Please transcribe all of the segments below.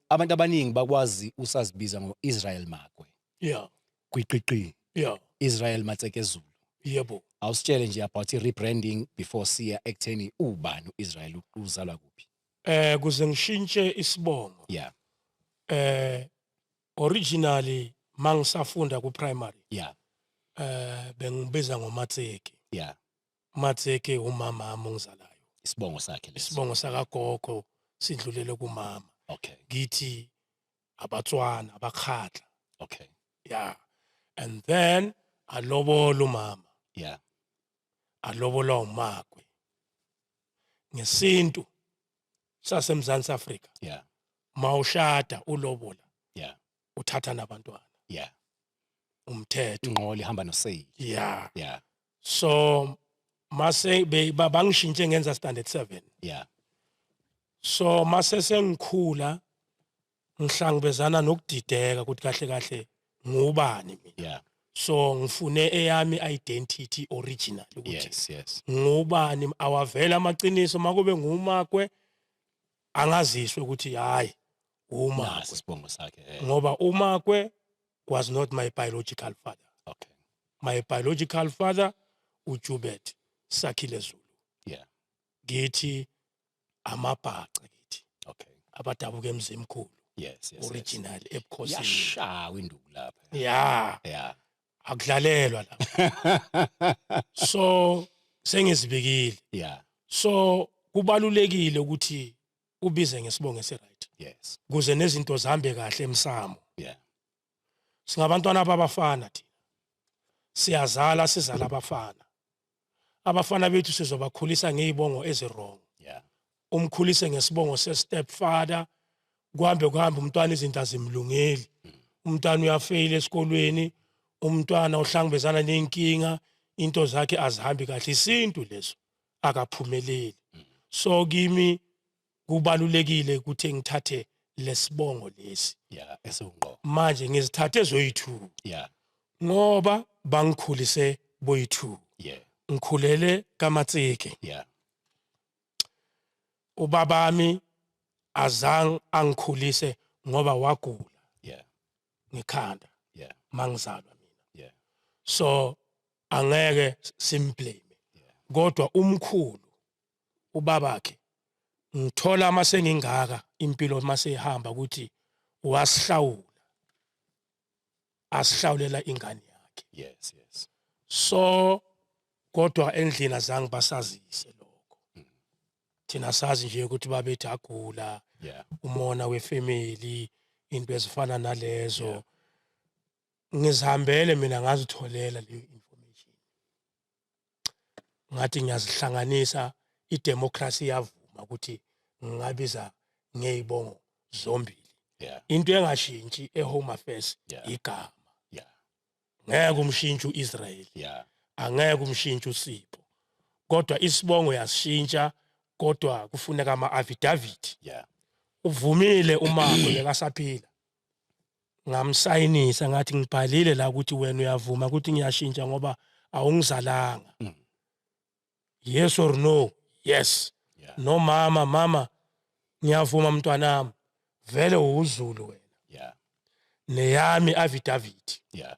Abantu abaningi bakwazi usazibiza ngo-Israel Makwe. Yeah. Kwiqiqi. Yeah. Israel Matseke Zulu. Yebo. Awusitshele nje about i-rebranding before siya ekutheni ubani u-Israel, uzalwa kuphi? Kuze ngishintshe isibongo. Yeah. Originally mangisafunda ku primary. Yeah. Bengibiza ngoMatseke. Yeah. Matseke umama wami ongizalayo. Isibongo sakhe leso. Isibongo sakagogo sidlulele kumama. Okay. Ngithi abatswana abakhatla. Okay. Yeah. And then alobola umama. Yeah. Alobola uMakwe. Ngesintu saseMzantsi Afrika. Yeah. Mawushada ulobola. Yeah. Uthatha nabantwana. Yeah. Umthetho. Ingqola ihamba noseyili. Yeah. Yeah. So mase bangishintshe ngenza standard 7. Yeah. So mase sengikhula ngihlangabezana nokudideka ukuthi kahle kahle ngubani mina. Yeah. So ngifune eyami identity original ukuthi yes, yes, ngubani, awavela amaqiniso makube nguMakwe angaziswe ukuthi hayi uMakwe isibongo sakhe, ngoba uMakwe was not my biological father. Okay. My biological father uJubert Sakhile Zulu. Yeah. Ngithi amabhaca ngithi. Okay. Abadabuka emzimkhulu. Yes, yes. Original ebukhosini. Yashawa induku lapha. Yeah. Yeah. Akudlalelwa lapha. So sengizibikile. Yeah. So kubalulekile ukuthi ubize ngesibongo esiright. Yes. Kuze nezinto zihambe kahle emsamo. Yeah. Singabantwana babafana thina. Siyazala sizala abafana. Abafana bethu sizobakhulisa ngezibongo ezirong. Yeah. Umkhulise ngesibongo se-stepfather, kuhambe kuhambe umntwana izinto azimlungeli. Umntwana uyafeyila esikolweni, umntwana uhlangabezana nenkinga, into zakhe azihambi kahle, isintu leso akaphumeleli. So kimi kubalulekile ukuthi ngithathe lesibongo lesi. Yeah, esungqo. Manje ngizithathe zoyi2. Yeah. Ngoba bangikhulise boyi2. Yeah. Ngikhulele kaMatseke. Yeah. Ubabami azange angikhulise ngoba wagula. Yeah. Ngikhanda. Yeah. Mangizalwa mina. Yeah. So angeke simblame. Yeah. Kodwa umkhulu ubabakhe ngithola mase ngingaka impilo mase ihamba ukuthi wasihlawula. Asihlawulela ingane yakhe. Yes, yes. So kodwa endlini azange basazise lokho. Thina sazi nje ukuthi babethi agula. Yeah. Umona wefamily into ezifana nalezo. Yeah. Ngizihambele mina ngazitholela leyo information. Ngathi ngiyazihlanganisa, idemocracy yavuma ukuthi ngingabiza ngezibongo zombili. Yeah. Into engashintshi eHome Affairs igama. Yeah. Ngeke umshintshe uIsrael. Yeah. Angeke umshintshe uSipho. Kodwa isibongo yashintsha, kodwa kufuneka ama affidavit. Yeah. Uvumile uMakwe bekasaphila. Ngamsayinisa ngathi ngibhalile la ukuthi wena uyavuma ukuthi ngiyashintsha ngoba awungizalanga. Yes or no? Yes. Yeah. No mama, mama ngiyavuma mntwanami. Vele uZulu wena. Yeah. Neyami affidavit. Yeah.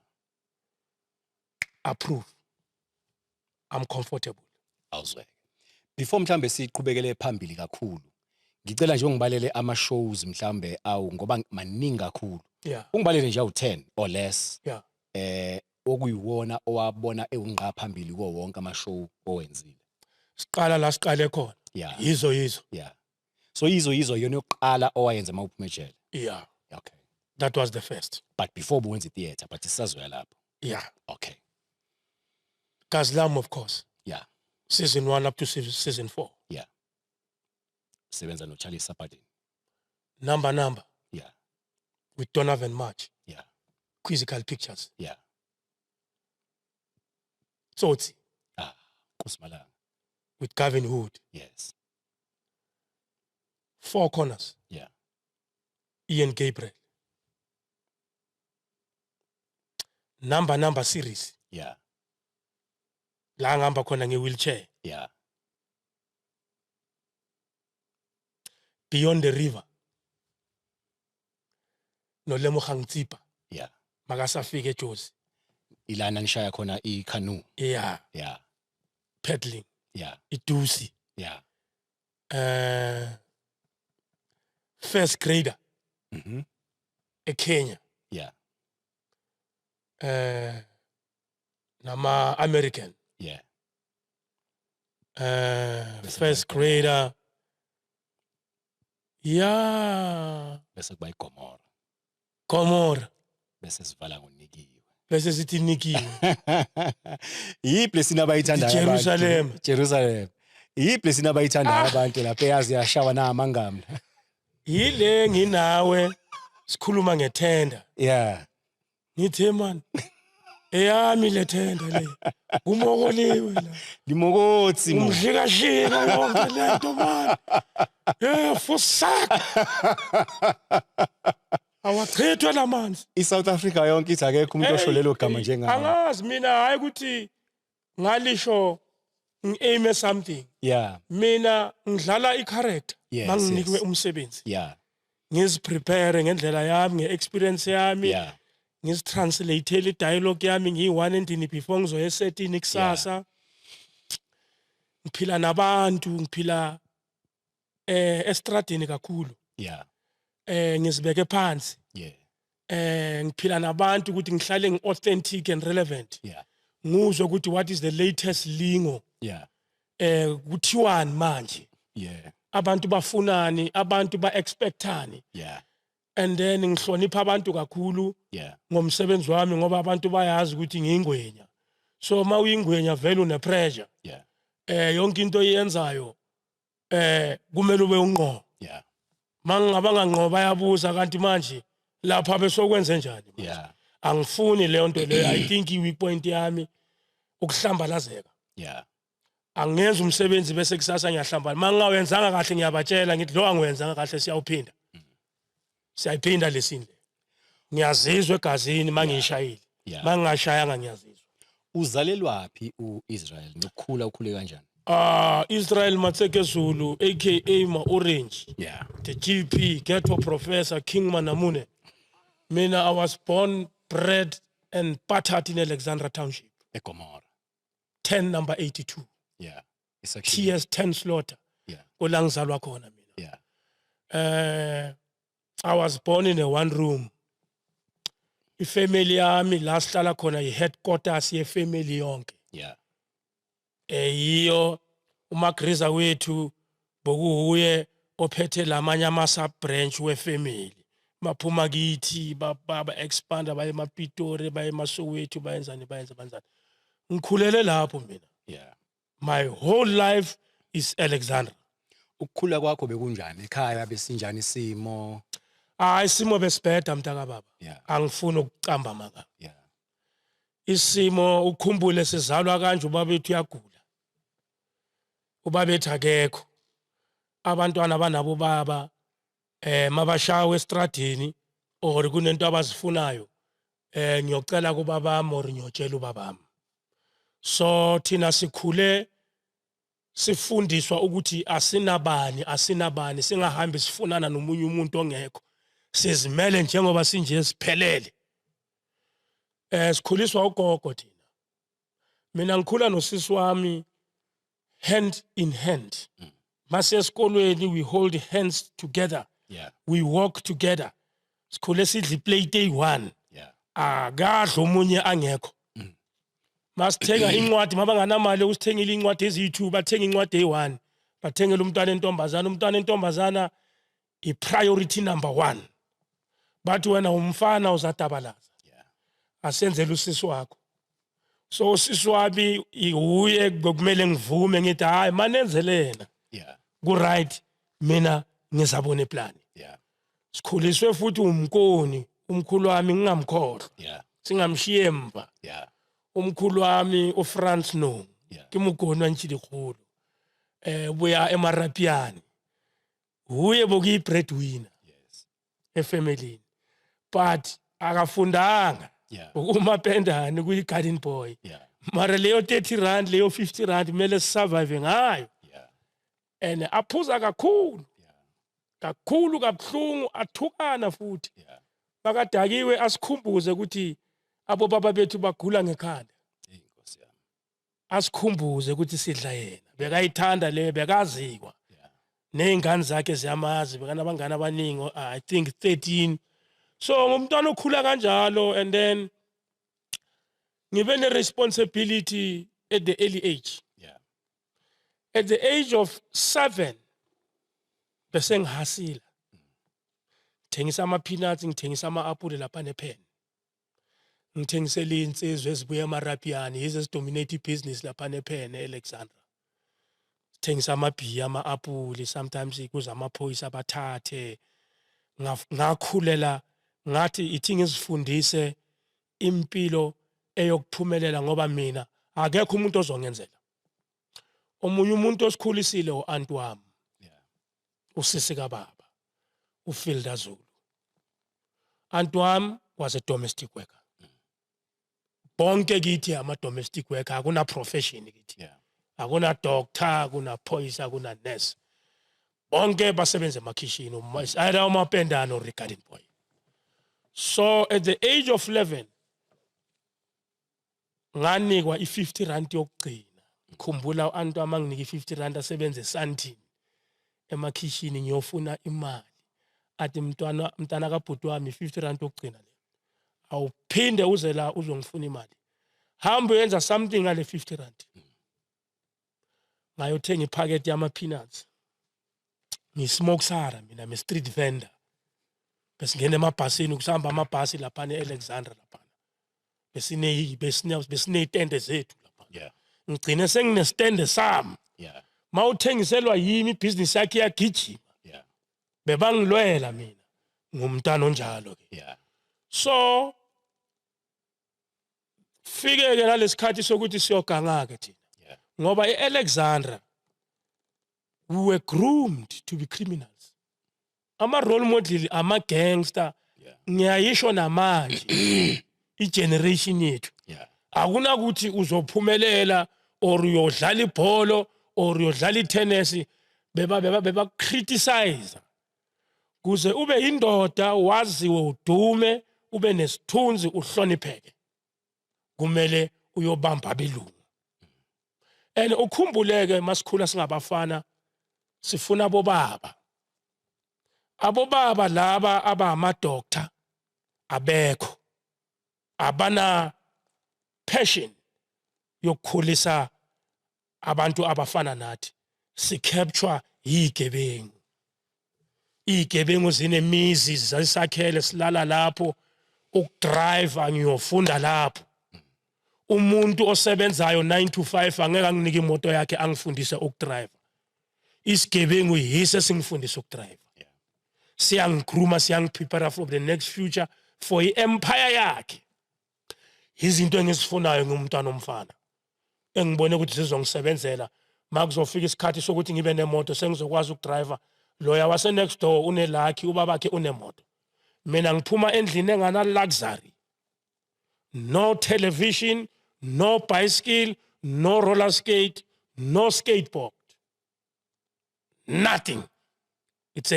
Approve. I'm comfortable. Awuzweke. Before mhlambe siqhubekele phambili kakhulu, ngicela nje ungibalele ama shows mhlambe awu ngoba maningi kakhulu. Yeah. Ungibalele nje awu 10 or less. Yeah. Okuyiwona owabona ewungqa phambili kuwo wonke ama show owenzile. Siqala la siqale khona. Yeah. Yizo yizo. Yeah. So yizo yizo yona yokuqala owayenza mawuphuma ejele. Yeah. Okay. That was the first. But before buwenza theater, but sisazoya lapho. Yeah. Okay. Gazlam, of course. Yeah. Season 1 up to season 4. Yeah. Sebenza no Charlie Sapadin. Number. Yeah. With Donovan March. Yeah. Quizzical Pictures. Yeah. Tsotsi. Ah, Kusmalanga. With Gavin Hood. Yes. Four Corners. Yeah. Ian Gabriel. Number series. Yeah. La ngihamba khona nge-wheelchair. Yeah. Beyond the River. NoLemogang Tsipa. Yeah. Makasafike eJozi. Ilana nishaya khona i-canoe. Yeah. Yeah. Paddling. Yeah. Idusi. Yeah. First grader. Mhm. eKenya. Yeah. Nama American. Yeah. First grader. Yeah. Bese kuba iGomora. Gomora. Bese sivala ngonikiwe. Bese sithi nikiwe. Yiphi lesina abayithandayo abantu? Jerusalem. Jerusalem. Yiphi lesina abayithandayo abantu lapha eyazi yashawa namangamla. Yile nginawe sikhuluma ngethenda. Yeah. Ngithe man. Eyami le thenda le. Kumokoliwe la. Limokotsi mo. Umshikashika yonke lento man. Eh fusak. Awachithwe lamanzi. ISouth Africa yonke ithi akekho umuntu osho lelo gama njengawe. Angazi mina hayi ukuthi ngalisho ngi-aim something. Yeah. Mina ngidlala i-character manginikwe umsebenzi. Yeah. Ngiziprepare ngendlela yami, nge-experience yami. Yeah. Ngizitranslate le dialogue yami ngiyi-one endini before ngizoya esetini kusasa. Ngiphila nabantu, ngiphila estradini kakhulu. Yeah. Ngizibeke phansi. Yeah. Ngiphila nabantu ukuthi ngihlale ngi-authentic and relevant. Yeah. Nguzwe ukuthi what is the latest lingo. Yeah. Kuthiwani manje. Yeah. Abantu bafunani, abantu ba-expectani. Yeah. And then ngihlonipha abantu kakhulu. Yeah. Ngomsebenzi wami ngoba abantu bayazi ukuthi ngiyingwenya. So mawuyingwenya vele une pressure. Yeah. Yonke into oyenzayo kumele ube unqo. Yeah. Mangingaba nganqoba bayabuza kanti manje lapha besokwenze njani manje. Yeah. Angifuni leyo nto leyo. I think i-weak point yami ukuhlambalazeka. Yeah. Angenza umsebenzi bese kusasa ngiyahlambala. Mangingawenzanga kahle ngiyabatshela ngithi lo angiwenzanga kahle siyawuphinda. Siyayiphinda lesini le. Ngiyazizwa egazini mangishayile. Mangingashayanga ngiyazizwa. Uzalelwapi uIsrael nokukhula ukhule kanjani? Israel Matseke Zulu aka Ma Orange. Yeah. The GP, Ghetto Professor, King Manamune. Mina I was born, bred and battered in Alexandra Township. eGomora. 10 number 82. Yeah. It's actually TS 10 slaughter. Yeah. Kolangizalwa khona mina. Yeah. I was born in a one room. Ifamily yami la sihlala khona i-headquarters yefamily yonke. Yeah. Yiyo umagriza wethu bokuhuye ophethe lamanye ama sub branch wefamily. Baphuma kithi baba expanda baye emaPitori baye emaSoweto bayenzani bayenza banzani. Ngikhulele lapho mina. Yeah. My whole life is Alexandra. Ukukhula kwakho bekunjani ekhaya besinjani isimo? Hayi isimo besibheda mntaka baba. Yeah. Angifuni ukucamba maka. Yeah. Isimo ukhumbule sizalwa kanje ubabethu uyagula. Ubabethu akekho. Abantwana banabo baba mabashawe estradini or kunento abazifunayo ngiyocela kubabami or ngiyotshela ubabami. So thina sikhule sifundiswa ukuthi asinabani asinabani singahambi sifunana nomunye umuntu ongekho. Sizimele njengoba sinje siphelele. Sikhuliswa ugogo thina. Mina ngikhula nosisi wami hand in hand. Mase esikolweni we hold hands together. Yeah. We walk together. Sikhule sidla iplate eyi-1. Yeah. Akadla omunye angekho. Masithenga incwadi mabanganamali usithengile incwadi eziyi-2 bathenga incwadi eyi-1. Bathengele umntwana entombazana, umntwana entombazana i-priority number 1. Bathi wena umfana uzatabalaza. Yeah. Asenzele usisi wakho. So usisi wami uye ngokumele ngivume ngithi hayi manenzelena. Yeah. Ku right mina ngizabona iplan. Yeah. Sikhuliswe futhi umkoni, umkhulu wami ngingamkhohlwa. Yeah. Singamshiye emva. Yeah. Umkhulu wami uFrance no. Yeah. Ke mokoni wa ntshidikgolo. Buya eMarapiani, uye bokuyi breadwinner efamily, but akafundanga. Ukumapendani kuyi garden boy. Mara leyo R30, leyo R50 kumele sisurvive ngayo. And aphuza kakhulu kakhulu, kabuhlungu, athukana futhi. Bakadakiwe, asikhumbuze ukuthi abo baba bethu bagula ngekhanda. Hey, Nkosi yami. Asikhumbuze ukuthi sidla yena, bekayithanda le, bekaziwa. Ney'ngane zakhe ziyamazi, bekanabangani abaningi, I think 13. So ngumntwana okhula kanjalo, and then ngibe ne-responsibility at the early age. At the age of 7 bese ngihasila, ngithengisa ama-peanuts, ngithengisa ama-apule lapha nepheni, ngithengisele iy'nsizwa ezibuya eMarapiani, yizo ezidominate ibhizinisi lapha nepheni e-Alexandra. Sithengisa amabhiya, ama-apuli, sometimes kuze amaphoyisa abathathe. Ngakhulela ngathi ithi ngizifundise impilo eyokuphumelela, ngoba mina akekho umuntu ozongenzela. Omunye umuntu osikhulisile u-anti wami, usisi kababa, uFilda Zulu. Anti wami was a domestic worker. Bonke kithi ama domestic worker, akuna profession kithi. Akuna doctor, akuna phoyisa, akuna nurse, bonke basebenza emakhishini, either umapendana or garden boy. So at the age of 11 nganikwa i-R50 yokugcina. Ngikhumbula u-anti wami anginika i-R50, asebenze esantini emakhishini, ngiyofuna imali. Athi, "Mntwana, mntana kabhuti wami, i-R50 yokugcina le, awuphinde uze la uzongifuna imali, hamba uyenza something ngale R50." Ngayothenga iphakethe yama-peanuts. Ngismoke sara mina, me street vendor, besingena emabhasini, kusahamba amabhasi laphana e-Alexandra laphana, besiney'tende zethu laphana. Ngigcine senginesitende sami. Mawuthengiselwa yimi, ibhizinisi yakhe iyagijima. Bebangilwela mina, ngumntana onjalo ke. So fike ke nalesikhathi sokuthi siyoganga ke thina, ngoba eAlexandra we were groomed to be criminals, ama role model ama gangster. Ngiyayisho namanje, igeneration yethu, akunakuthi uzophumelela or uyodlala ibholo or uyodlala itennis, beba criticize kuze ube indoda, waziwe, udume, ube nesithunzi, uhlonipheke, kumele uyobamba abelungu. And ukhumbuleke, masikhula singabafana sifuna bobaba, abobaba laba abama doctor abekho, abana passion yokukhulisa abantu abafana nathi. Sicapture yigebengu, igebengu zinemizi zazisakhele, silala lapho, ukudrive ngiyofunda lapho. Umuntu osebenzayo 9 to 5 angeke anginike imoto yakhe angifundise ukudrive. Isigebengu yise singifundise ukudrive, siyangigrooma, siyangiprepare for the next future, for i-empire yakhe. Izinto engizifunayo ngumntwana omfana engibone ukuthi zizongisebenzela makuzofika isikhathi sokuthi ngibe nemoto, sengizokwazi ukudrive. Loya wase next door unelakhi, ubabakhe unemoto, mina ngiphuma endlini engana luxury, no television, no bicycle, no roller skate, no skateboard, nothing. It's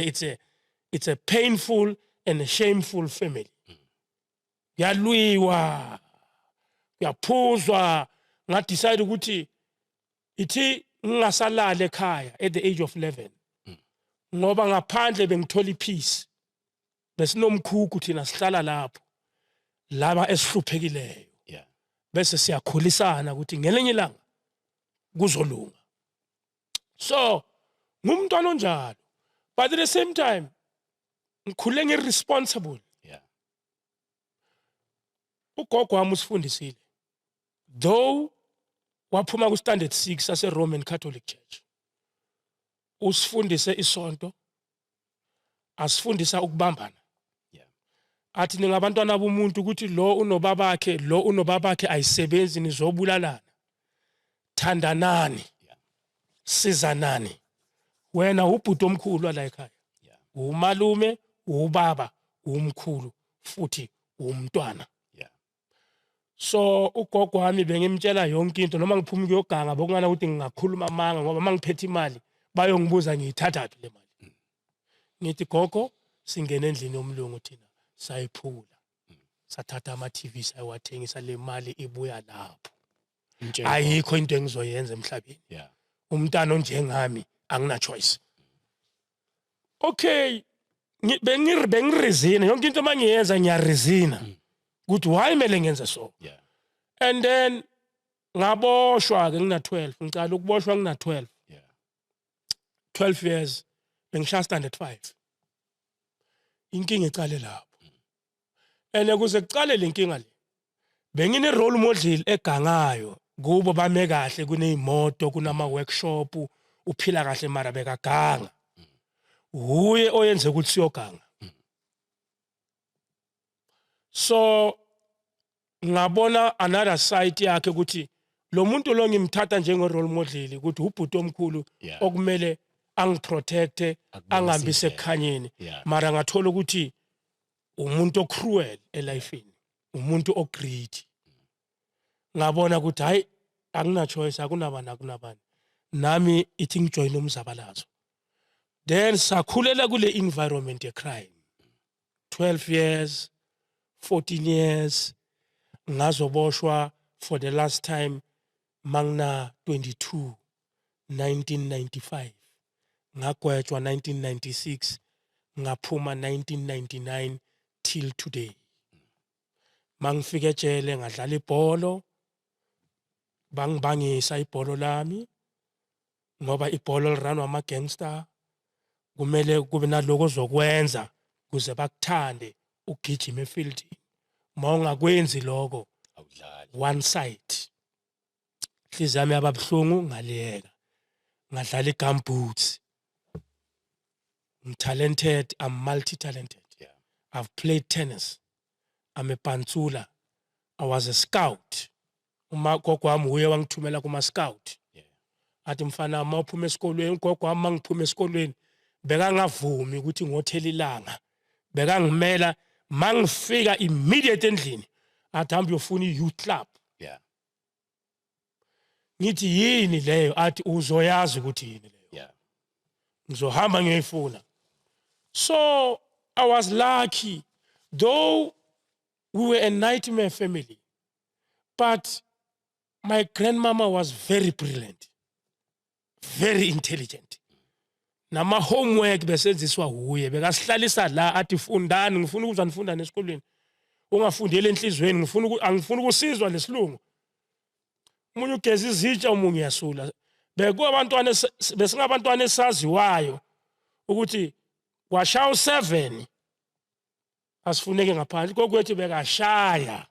a painful and a shameful family. Kuyalwiwa, kuyaphuzwa. Ngadecide ukuthi ithi ngingasalala ekhaya at the age of 11, ngoba ngaphandle bengithola ipeace. Besinomkhukhu thina, sihlala lapho laba esihluphekileyo, bese siyakhulisana ukuthi ngelinye ilanga kuzolunga. So ngumntwana onjalo, but at the same time ngikhule ngiresponsible. Ugogo wami usifundisile, though waphuma ku standard 6 sase Roman Catholic Church, usifundise isonto, asifundisa ukubambana. Athi, "Ningabantwana bomuntu, ukuthi lo unobabakhe, lo unobabakhe, ayisebenzi, nizobulalana, thandanani." Sizanani. Wena ubhuti omkhulu la ekhaya. Umalume, ubaba, umkhulu futhi umntwana. So ugogo wami bengimtshela yonke into, noma ngiphuma kuyoganga, bokungana ukuthi ngingakhuluma amanga, ngoba mangiphethe imali bayongibuza ngiyithathaphi le mali. Ngithi, "Gogo, singene endlini yomlungu thina, sayiphula, sathatha ama-TV, sayiwathengisa, le mali ibuya lapho." Mtshele. Ayikho into engizoyenza emhlabeni. Umntana onjengami angina choice. Okay, bengireasona yonke into mangiyenza, ngiyareasona ukuthi why mele ngenze so. And then ngaboshwa ke ngina 12, ngicala ukuboshwa ngina 12. 12 years, bengishaya standard 5. Inkinga icale lapho, and kuze kucale le nkinga le, bengine role model egangayo kubo, bame kahle, kunezimoto, kunama workshop, uphila kahle, mara bekaganga. Uye oyenze ukuthi siyoganga. So ngabona another side yakhe, ukuthi lo muntu lo ngimthatha njenge role model, ukuthi ubhuti omkhulu okumele angiprotecte, Akubonise angihambise indlela. ekukhanyeni. Mara ngathola ukuthi umuntu ocruel elifini, umuntu ogreedy. Ngabona ukuthi hayi, angina choice, akunabani, akunabani, nami ithi ngijoin umzabalazo. Then sakhulela kule environment ye crime, 12 years, 14 years. Ngazoboshwa for the last time mangina 22, 1995. Ngagwetshwa 1996, ngaphuma 1999 till today. Mangifika ejele ngadlala ibholo, bangibangisa ibholo lami, ngoba ibholo liranwa ama-gangster, kumele kube naloko ozokwenza kuze bakuthande, ugijime efieldini. Uma ungakwenzi lokho, Awudlali. One side inhliziyo yami yababuhlungu, ngaliyeka, ngadlala i-gumboots. I'm talented, I'm multi-talented. I've played tennis, I'm a pantsula, I was a scout. Uma gogo wami uye wangithumela kuma scout. Athi, "Mfana, uma uphuma esikolweni." Ugogo wami, mangiphuma esikolweni, bekangavumi ukuthi ngothela ilanga, bekangimela. Mangifika immediate endlini, athi, "Hamba uyofuna i-youth club." Ngithi, "Yini leyo?" Athi, "Uzoyazi ukuthi yini leyo." Ngizohamba ngiyoyifuna. So I was lucky, though we were a nightmare family, but my grandmama was very brilliant, very intelligent. Nama homework besenziswa huye. Bekasihlalisa la, athi, "Fundani, ngifuna ukuzwa nifunda esikolweni, ungafundeli enhlizweni, ngifuna angifuni ukusizwa lesilungu." Umunye ugeza izitsha, omunye uyasula. Bekuwabantwana besingabantwana esaziwayo ukuthi kwashaya u7 asifuneke ngaphandle kokwethu. Bekashaya.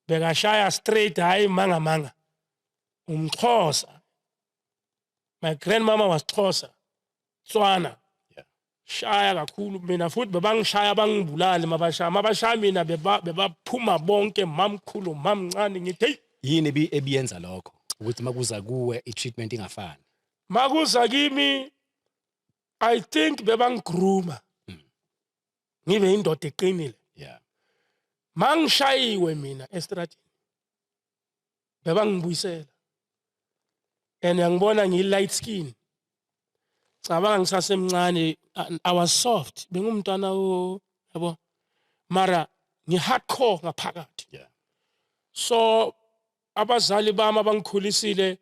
Bekashaya straight, hayi manga manga. Umxhosa, my grandmama was Xhosa, Tswana. Shaya kakhulu mina futhi, bebangishaya bangibulale. Mabashaya mina, bebaphuma bonke, mamkhulu, mamncane. Ngithi, hey. Yini ebiyenza lokho ukuthi makuza kuwe i-treatment ingafani? Makuza kimi, I think bebangigrooma ngibe indoda eqinile. Mangishayiwe mina estradini, bebangibuyisela, and ngibona ngiyi-light skin. Cabanga ngisasemncane, I was soft, bengumntwana yabo, mara ngi-hardcore ngaphakathi. So abazali bami abangikhulisile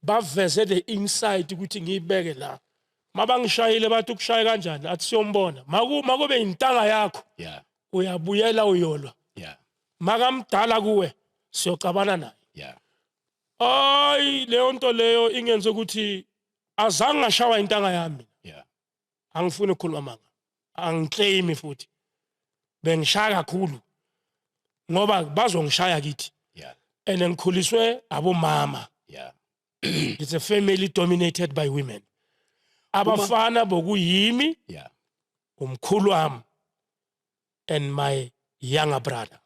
baveze the insight ukuthi ngiyibeke la. Mabangishayile, bathi, "Ukushaya kanjani?" Athi, "Siyombona makube intanga yakho, uyabuyela uyolwa. Makamdala kuwe, siyocabana naye." Hayi, leyo nto leyo ingenze ukuthi azange ngashawa intanga yami. Angifuni ukukhuluma manga, angiclaim futhi bengishaya kakhulu, ngoba bazongishaya kithi. And ngikhuliswe abomama. It's a family dominated by women. Abafana bokuyimi, umkhulu wami and my younger brother.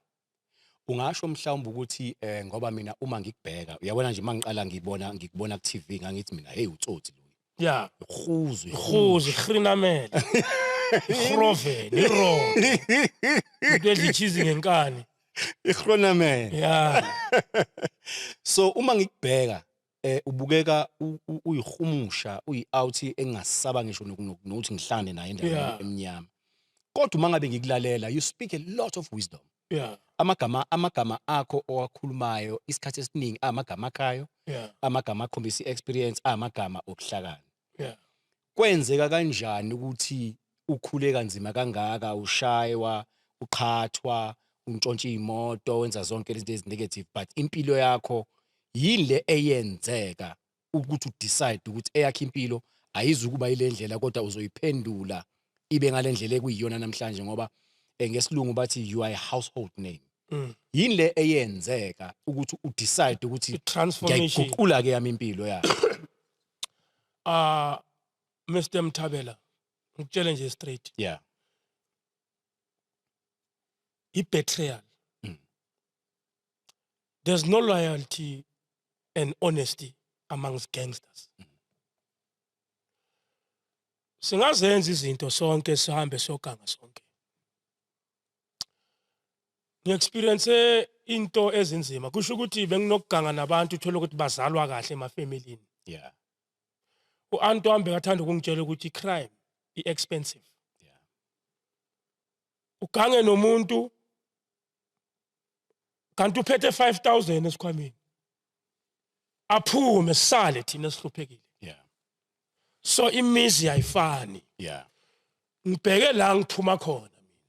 Ungasho mhlawumbe ukuthi ngoba mina uma ngikubheka, uyabona nje, mangiqala ngibona, ngikubona ku TV, ngangithi mina, hey, utsotsi lo. Ihuzu. Ihuzu, ihrinamele, igroven, iro into edla icheese ngenkani. Ihronamen. So uma ngikubheka, ubukeka uyihumusha, uyi-out engasaba ngisho nokuthi ngihlangane naye endaweni emnyama. Kodwa uma ngabe ngikulalela, you speak a lot of wisdom. Amagama akho owakhulumayo isikhathi esiningi amagama akhayo, amagama akhombisa i-experience, amagama obuhlakani. Kwenzeka kanjani ukuthi ukhule kanzima kangaka, ushaywa, uqhathwa, untshontsha iy'moto, wenza zonke lezi zinto ezi-negative, but impilo yakho yini le eyenzeka ukuthi udecide ukuthi eyakho impilo ayizukuba yile ndlela, kodwa uzoyiphendula ibe ngale ndlela ekuyiyona namhlanje? Ngoba ngesilungu bathi you are a household name. Yini le eyenzeka ukuthi udecide ukuthi I-transformation. Ngiyayiguqula ke yami impilo ya? Ah, Mr Mthabela, ngikutshele nje straight, i-betrayal. There's no loyalty and honesty amongst gangsters. Singazenza izinto sonke, sihambe siyoganga sonke. Ngi-experience into ezinzima, kusho ukuthi benginokuganga nabantu, uthola ukuthi bazalwa kahle emafamilini. U-anti wami bekathanda ukungitshela ukuthi i-crime i-expensive. Ugange nomuntu kanti uphethe 5000 esikhwameni, aphume, sisale thina esihluphekile. So imizi ayifani. Ngibheke la ngiphuma khona mina,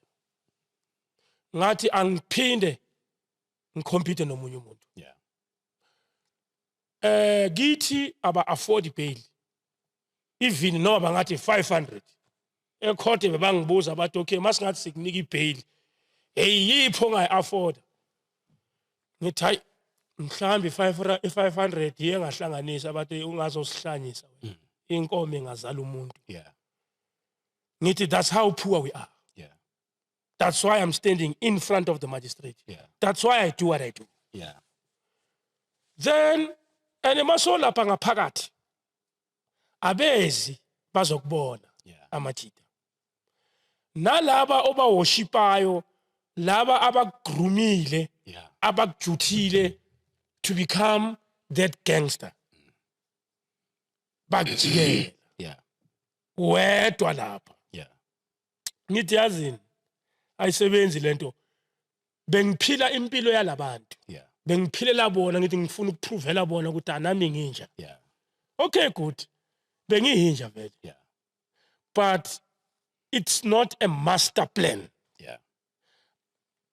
ngathi angiphinde ngicompete nomunye umuntu. Kithi aba afford bail, even noma bangathi 500 ecourt, bebangibuza bathi, okay, masingathi sikunika ibail, hey, yipho ongayi afford? Ngithi hayi, mhlambi 500 iye ngahlanganisa. Bathi ungazosihlanyisa wena, inkomo ingazala umuntu. Ngithi that's how poor we are. That's why I'm standing in front of the magistrate. That's why I do what I do. Then and maso lapha ngaphakathi, abezi bazokubona amajita nalaba obaworshipayo, laba abakugroomile, abakujuthile to become that gangster, bakujikela wedwa lapha. Ngithi yazini, ayisebenzi lento. Bengiphila impilo yalabantu, bengiphilela bona, ngithi ngifuna ukuprovela bona ukuthi anami nginja. Okay, good, bengiyinja vele, but it's not a master plan.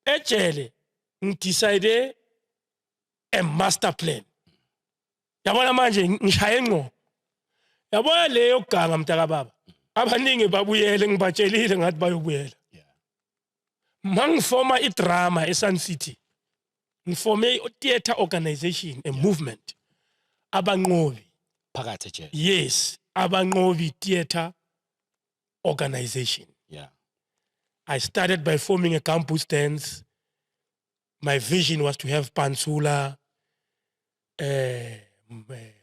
Ejele ngidecide a master plan. Yabona manje ngishaye ngqo, yabona le yokuganga, mntaka baba, abaningi babuyele, ngibatshelile ngathi bayobuyela. Mangifoma idrama eSun City, ngifome i-theatre organization, a movement, Abanqobi. Phakathi ejele? Yes, Abanqobi Theatre Organization. I started by forming a campus dance. My vision was to have pantsula,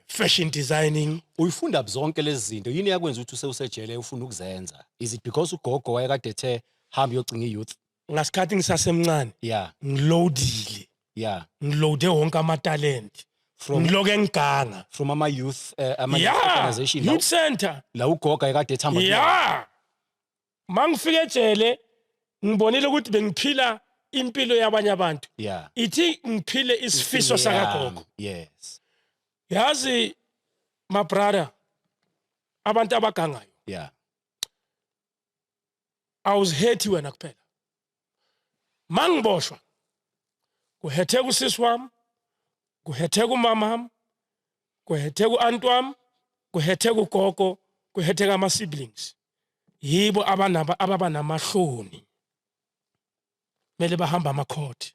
fashion designing. Uyifunda zonke lezi zinto, yini yakwenza ukuthi usewusejele ufuna ukuzenza? Is it because ugogo wayekade ethe hamba uyocinga i-youth? Ngasikhathi ngisasemncane, ngiloadile, ngiloade wonke amatalent, From ngiloke ngiganga. From ama-youth organization la, youth center. La ugogo ayekade ethamba kuyona. Yeah, mangifika ejele ngibonile ukuthi bengiphila impilo yabanye abantu. Ithi ngiphile isifiso sakagogo. Yazi, my brother, abantu abagangayo, awuzihethi wena kuphela. Mangiboshwa, kuhetheka usisi wami, kuhetheka umama wami, kuhetheka u-anti wami, kuhetheka ugogo, kuhetheka ama-siblings. Yibo abanaba ababa namahloni, kumele bahamba amacourt,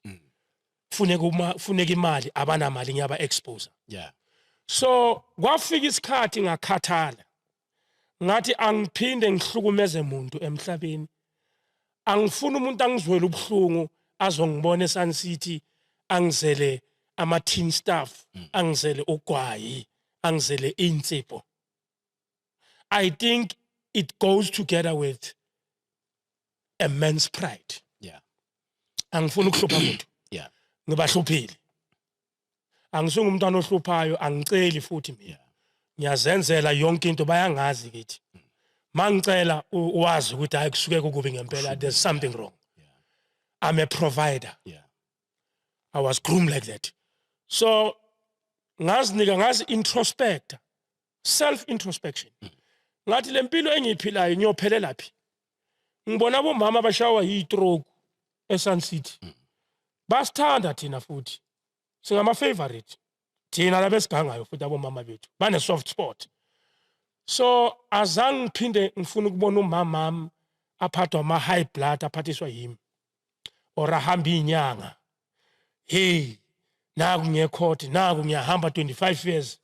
funeka uma funeka imali, abanamali, ngiyaba expose. So kwafika isikhathi ngakhathala, ngathi angiphinde ngihlukumeze umuntu emhlabeni, angifuni umuntu angizwele ubuhlungu azongibona eSun City. Angizele ama tin staff, angizele ugwayi, angizele insipho. I think it goes together with a man's pride. Angifuni ukuhlupha umuntu. Ngibahluphile. Angisungumntwana ohluphayo, angiceli futhi mina. Ngiyazenzela yonke into, bayangazi kithi. Mangicela wazi ukuthi hayi, kusuke kukubi ngempela, there's something wrong. I'm a provider. I was groomed like that. So ngazinika, ngazi introspect, self introspection. Ngathi lempilo engiyiphilayo ngiyophelela phi? Ngibona abomama abashawa yi-stroke eSun City. Basithanda thina futhi. Singama favorite. Thina labesigangayo futhi abomama bethu bane soft spot. So azange ngiphinde ngifuna ukubona umamami aphathwa ama high blood, aphathiswa yimi, or ahamba inyanga. Hey, naku ngiye court, naku ngiyahamba 25 years.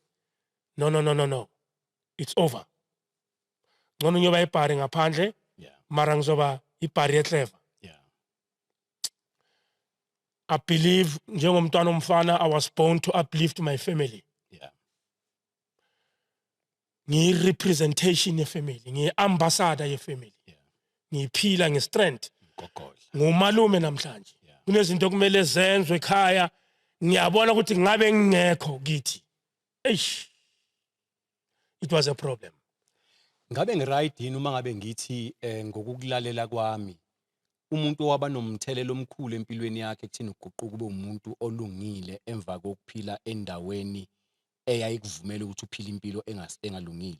No, no, no, no, no, it's over. Ngcono ngiyoba ibhari ngaphandle, mara ngizoba ibhari ye-clever. I believe njengomntwana omfana, I was born to uplift my family. Ngiyi-representation ye-family, ngiyi-ambassador ye-family. Ngiyiphila nge-strength. Gogodla. Ngumalume namhlanje. Kunezinto okumele zenzwe ekhaya, ngiyabona ukuthi ngabe ngingekho kithi, eish, it was a problem. Ngabe ngi-right yini uma ngabe ngithi ngokukulalela kwami, umuntu owaba nomthelela omkhulu empilweni yakhe ekutheni uguquke ube umuntu olungile emva kokuphila endaweni eyayikuvumela ukuthi uphile impilo engalungile,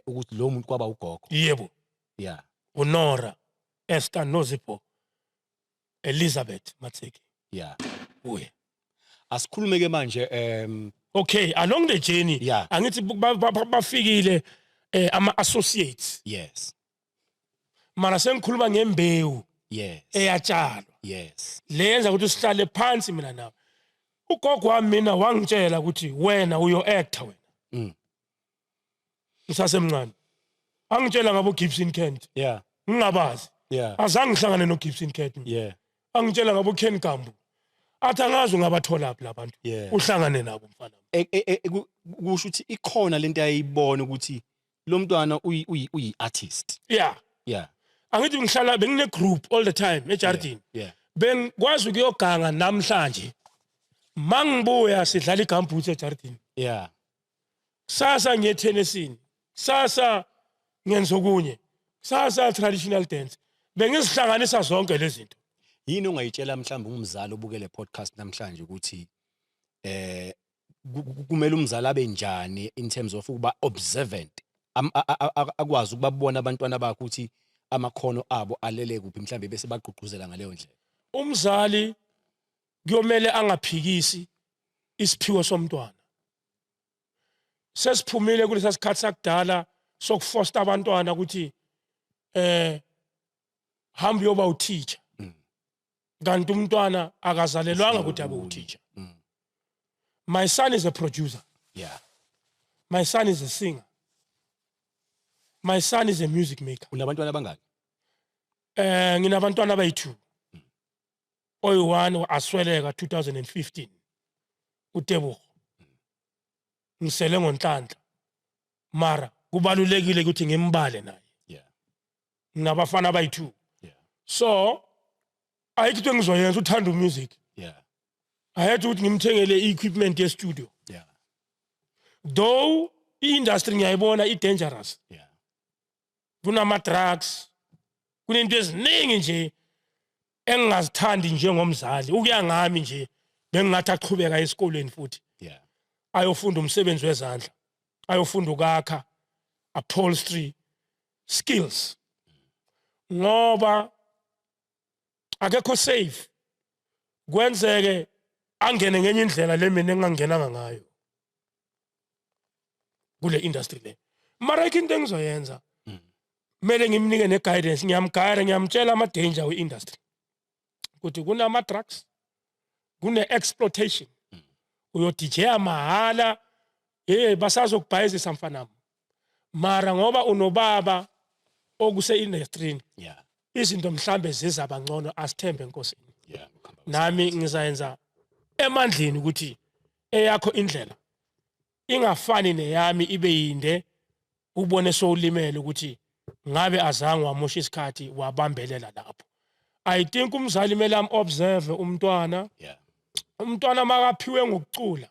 ukuthi lo muntu kwaba ugogo? Yebo. UNora Esther Nozipho Elizabeth Matseke. Uye. Asikhulume ke manje Okay, along the journey, angithi bafikile ama associates. Mara sengikhuluma ngembewu eyatshalwa lenza ukuthi sihlale phansi mina nawe. Ugogo wami mina wangitshela ukuthi wena uyo actor wena. Ngisasemncane angitshela ngabo Gibson Kent. Ngingabazi. Azange ngihlangane no Gibson Kent mina. Angitshela ngabo Ken Gambu, athi angazi ungabathola phi labantu. Uhlangane nabo, mfana. Kusho ukuthi ikhona lento ayibona ukuthi lo mntwana uyi artist. Yeah. Angithi ngihlala bengine group all the time ejardini. Bengikwazi ukuyoganga namhlanje, mangibuya sidlala igamboots ejardini. Kusasa ngiye etenisini, kusasa ngenza okunye, kusasa traditional dance. Bengizihlanganisa zonke lezi zinto. Yini ongayitshela mhlawumbe umzali obukele podcast namhlanje ukuthi kumele umzali abe njani in terms of ukuba observant, akwazi ukubabona abantwana bakhe ukuthi amakhono abo alele kuphi, mhlawumbe bese bagqugquzela ngaleyo ndlela? Umzali kuyomele angaphikisi isiphiwo somntwana. Sesiphumile kulesa sikhathi sakudala sokufosta abantwana ukuthi hamba uyoba u-teacher, kanti umntwana akazalelwanga ukuthi abe u-teacher. My son is a producer. My son is a singer. My son is a music maker. Unabantwana abangaki? Nginabantwana abayi-2. Oyi-1 asweleka 2015, uTebogo. Ngisele ngoNhlanhla, mara kubalulekile ukuthi ngimbale naye. Nginabafana abayi-2. So ayikho into engizoyenza, uthanda u-music. I had ukuthi ngimthengele i-equipment ye-studio. Though i-industry ngiyayibona i-dangerous. Kunama-drugs, kunento eziningi nje engingazithandi njengomzali. Ukuya ngami nje bengingathi aqhubeka esikolweni futhi ayofunda umsebenzi wezandla, ayofunda ukwakha, upholstery skills, ngoba akekho safe, kwenzeke angene ngenye indlela le mina engingangenanga ngayo kule industry le. Mara ayikho into engizoyenza, kumele ngimnike ne-guidance. Ngiyamgayira, ngiyamtshela ama-danger we-industry, ukuthi kunama-drugs, kune-exploitation, uyodijeya mahhala, hey, basazokubhayizisa mfanami, mara ngoba unobaba okuse-industrini, izinto mhlambe zizaba ngcono, asithembe enkosini. Ukuhamba Nami ngizayenza emandleni ukuthi eyakho indlela ingafani neyami, ibe yinde, ubone sowulimele ukuthi ngabe azange wamosha isikhathi wabambelela lapho. I think umzali kumele am observe umntwana. Umntwana makaphiwe ngokucula,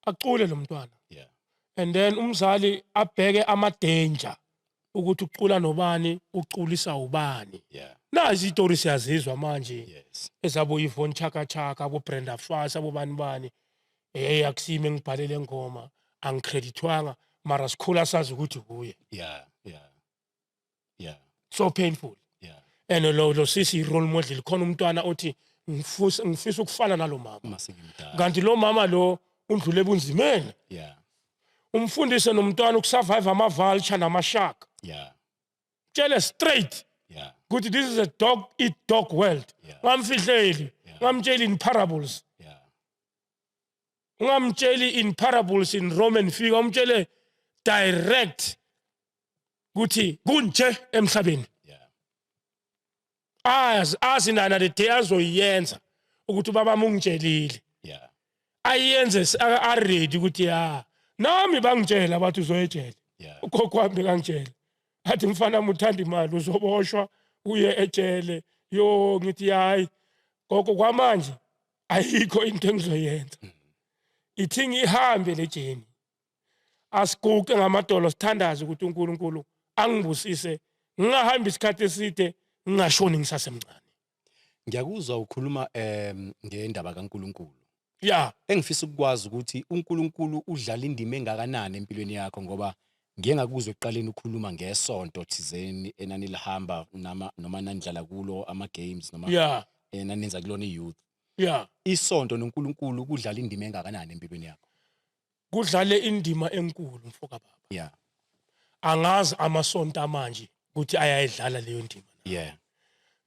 acule lo mntwana, and then umzali abheke ama danger ukuthi ucula nobani, uculisa ubani. Nazi izitori siyazizwa manje ezabo Yvonne Chaka Chaka, abo Brenda Fassie, abo bani bani. Hey, akusimi ngibhalele ngoma, angicreditwanga, mara sikhula sazi ukuthi kuye. So painful. And lo sisi role model khona umntwana othi ngifisa ukufana nalo mama. Uma sengimdala. Kanti lo mama lo undlule ebunzimeni. Umfundise nomntwana ukusurvive ama vulture nama shark. Tshele straight ukuthi this is a dog eat dog world. Ngamfihleli, ngamtsheli in parables. Ungamtsheli in parables, in Roman figure, umtshele direct ukuthi kunje emhlabeni. Azi nana the day azoyenza ukuthi ubaba ungitshelile. Ayenze a ready ukuthi ya nami bangitshela bathi uzoyejele. Ugogo wami bekangitshela athi, "Mfana, muthanda imali, uzoboshwa uye ejele." Yo, ngithi, "Hayi gogo, kwamanje ayikho into engizoyenza, ithi ngihambe le journey." Asiguqe ngamadolo sithandaze ukuthi uNkulunkulu angibusise, ngingahambi isikhathi eside, ngingashoni ngisasemncane. Ngiyakuzwa ukhuluma ngendaba kaNkuluNkulu. Engifisa ukukwazi ukuthi uNkulunkulu udlala indima engakanani empilweni yakho, ngoba ngiye ngakuzwa ekuqaleni ukhuluma ngesonto thizeni enanilihamba nama noma nanidlala kulo ama games noma enanenza kulona i-youth. Isonto noNkulunkulu kudlala indima engakanani empilweni yakho? Kudlale indima enkulu, mfoka baba. Angazi amasonto amanje ukuthi ayayidlala leyo ndima.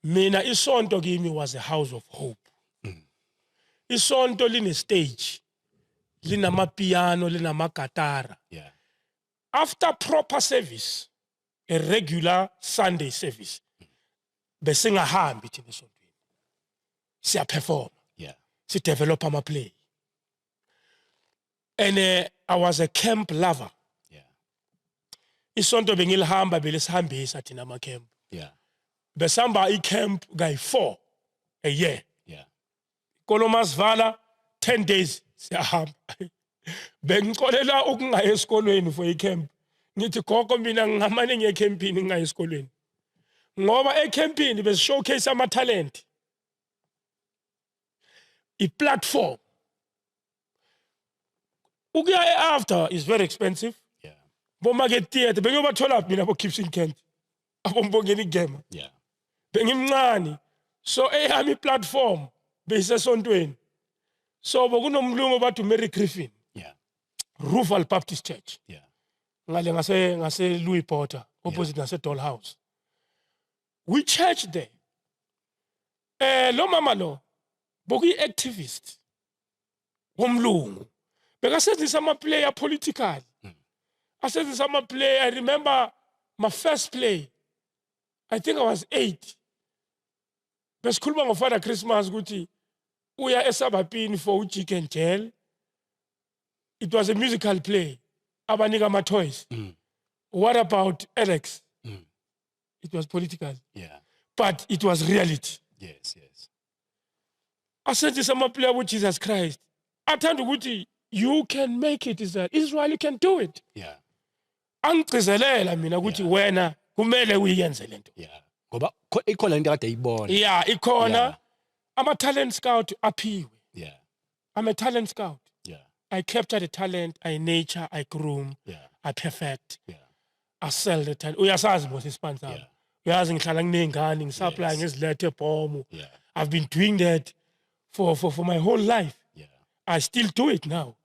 Mina isonto kimi was a house of hope. Isonto line stage, linamapiano, linamagatara. After proper service, a regular Sunday service, besingahambi thina esontweni, siyaperform, sidevelop ama play, and I was a camp lover. Isonto bengilihamba, belisihambisa thina ama camp. Besihamba i-camp kayi-4 a year. Kolomasivala 10 days siyahamba. Bengicolela ukungayi esikolweni for i-camp. Ngithi, "Gogo, mina ngingamane ngiye ecampini, ngingayi esikolweni," ngoba ecampini besi-showcase ama-talent, i-platform. Ukuya e-after is very expensive. Bo-Market Theatre bengiyobathola mina, bo-Gibson Kent, aboMbongeni Ngema. Bengimncane, so eyami i-platform beyisesontweni. So bokunomlungu bathi uMary Griffin, Ruval Baptist Church, ngale ngase Louis Porter, opposite nase Doll House. We church there. Lo mama lo bokuyi activist womlungu, bekasebenzisa ama play political, asebenzisa ama play. I remember my first play, I think I was 8. Besikhuluma ngoFather Christmas ukuthi uya esabapini for uJack and Jill. It was a musical play, abanika ama toys. What about Alex? It was political, but it was reality. Asenzisa ama-play abo Jesus Christ, athanda ukuthi you can make it, Israel, Israel, you can do it. Angigcizelela mina ukuthi wena kumele uyenze lento. Yeah, ngoba ikhona into kade ayibona. Yeah, ikhona. Ama-talent scout aphiwe. I'm a talent scout. I capture the talent, I nature, I groom, I perfect, I sell the talent. Uyasazi mos ispan sami. Uyazi ngihlala nginey'ngane, ngisupply, ngizilethe ebhomu. I've been doing that for my whole life. I still do it now.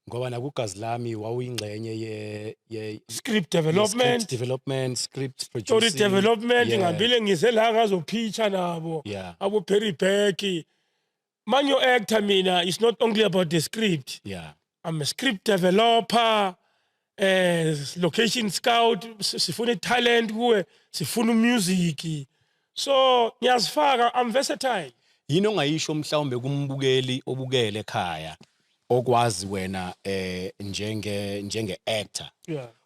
Ngoba nakugazi lami wawuyingxenye ye script development, script development, script story producing. development. Ngihambile ngize la ngazopitcha nabo, abo Perry Beck. Manyo actor mina, it's not only about the script. I'm a script developer, location scout, sifuna talent kuwe, sifuna music. So ngiyazifaka, I'm versatile. Yini ongayisho mhlawumbe kumbukeli obukele ekhaya, okwazi wena njenge actor?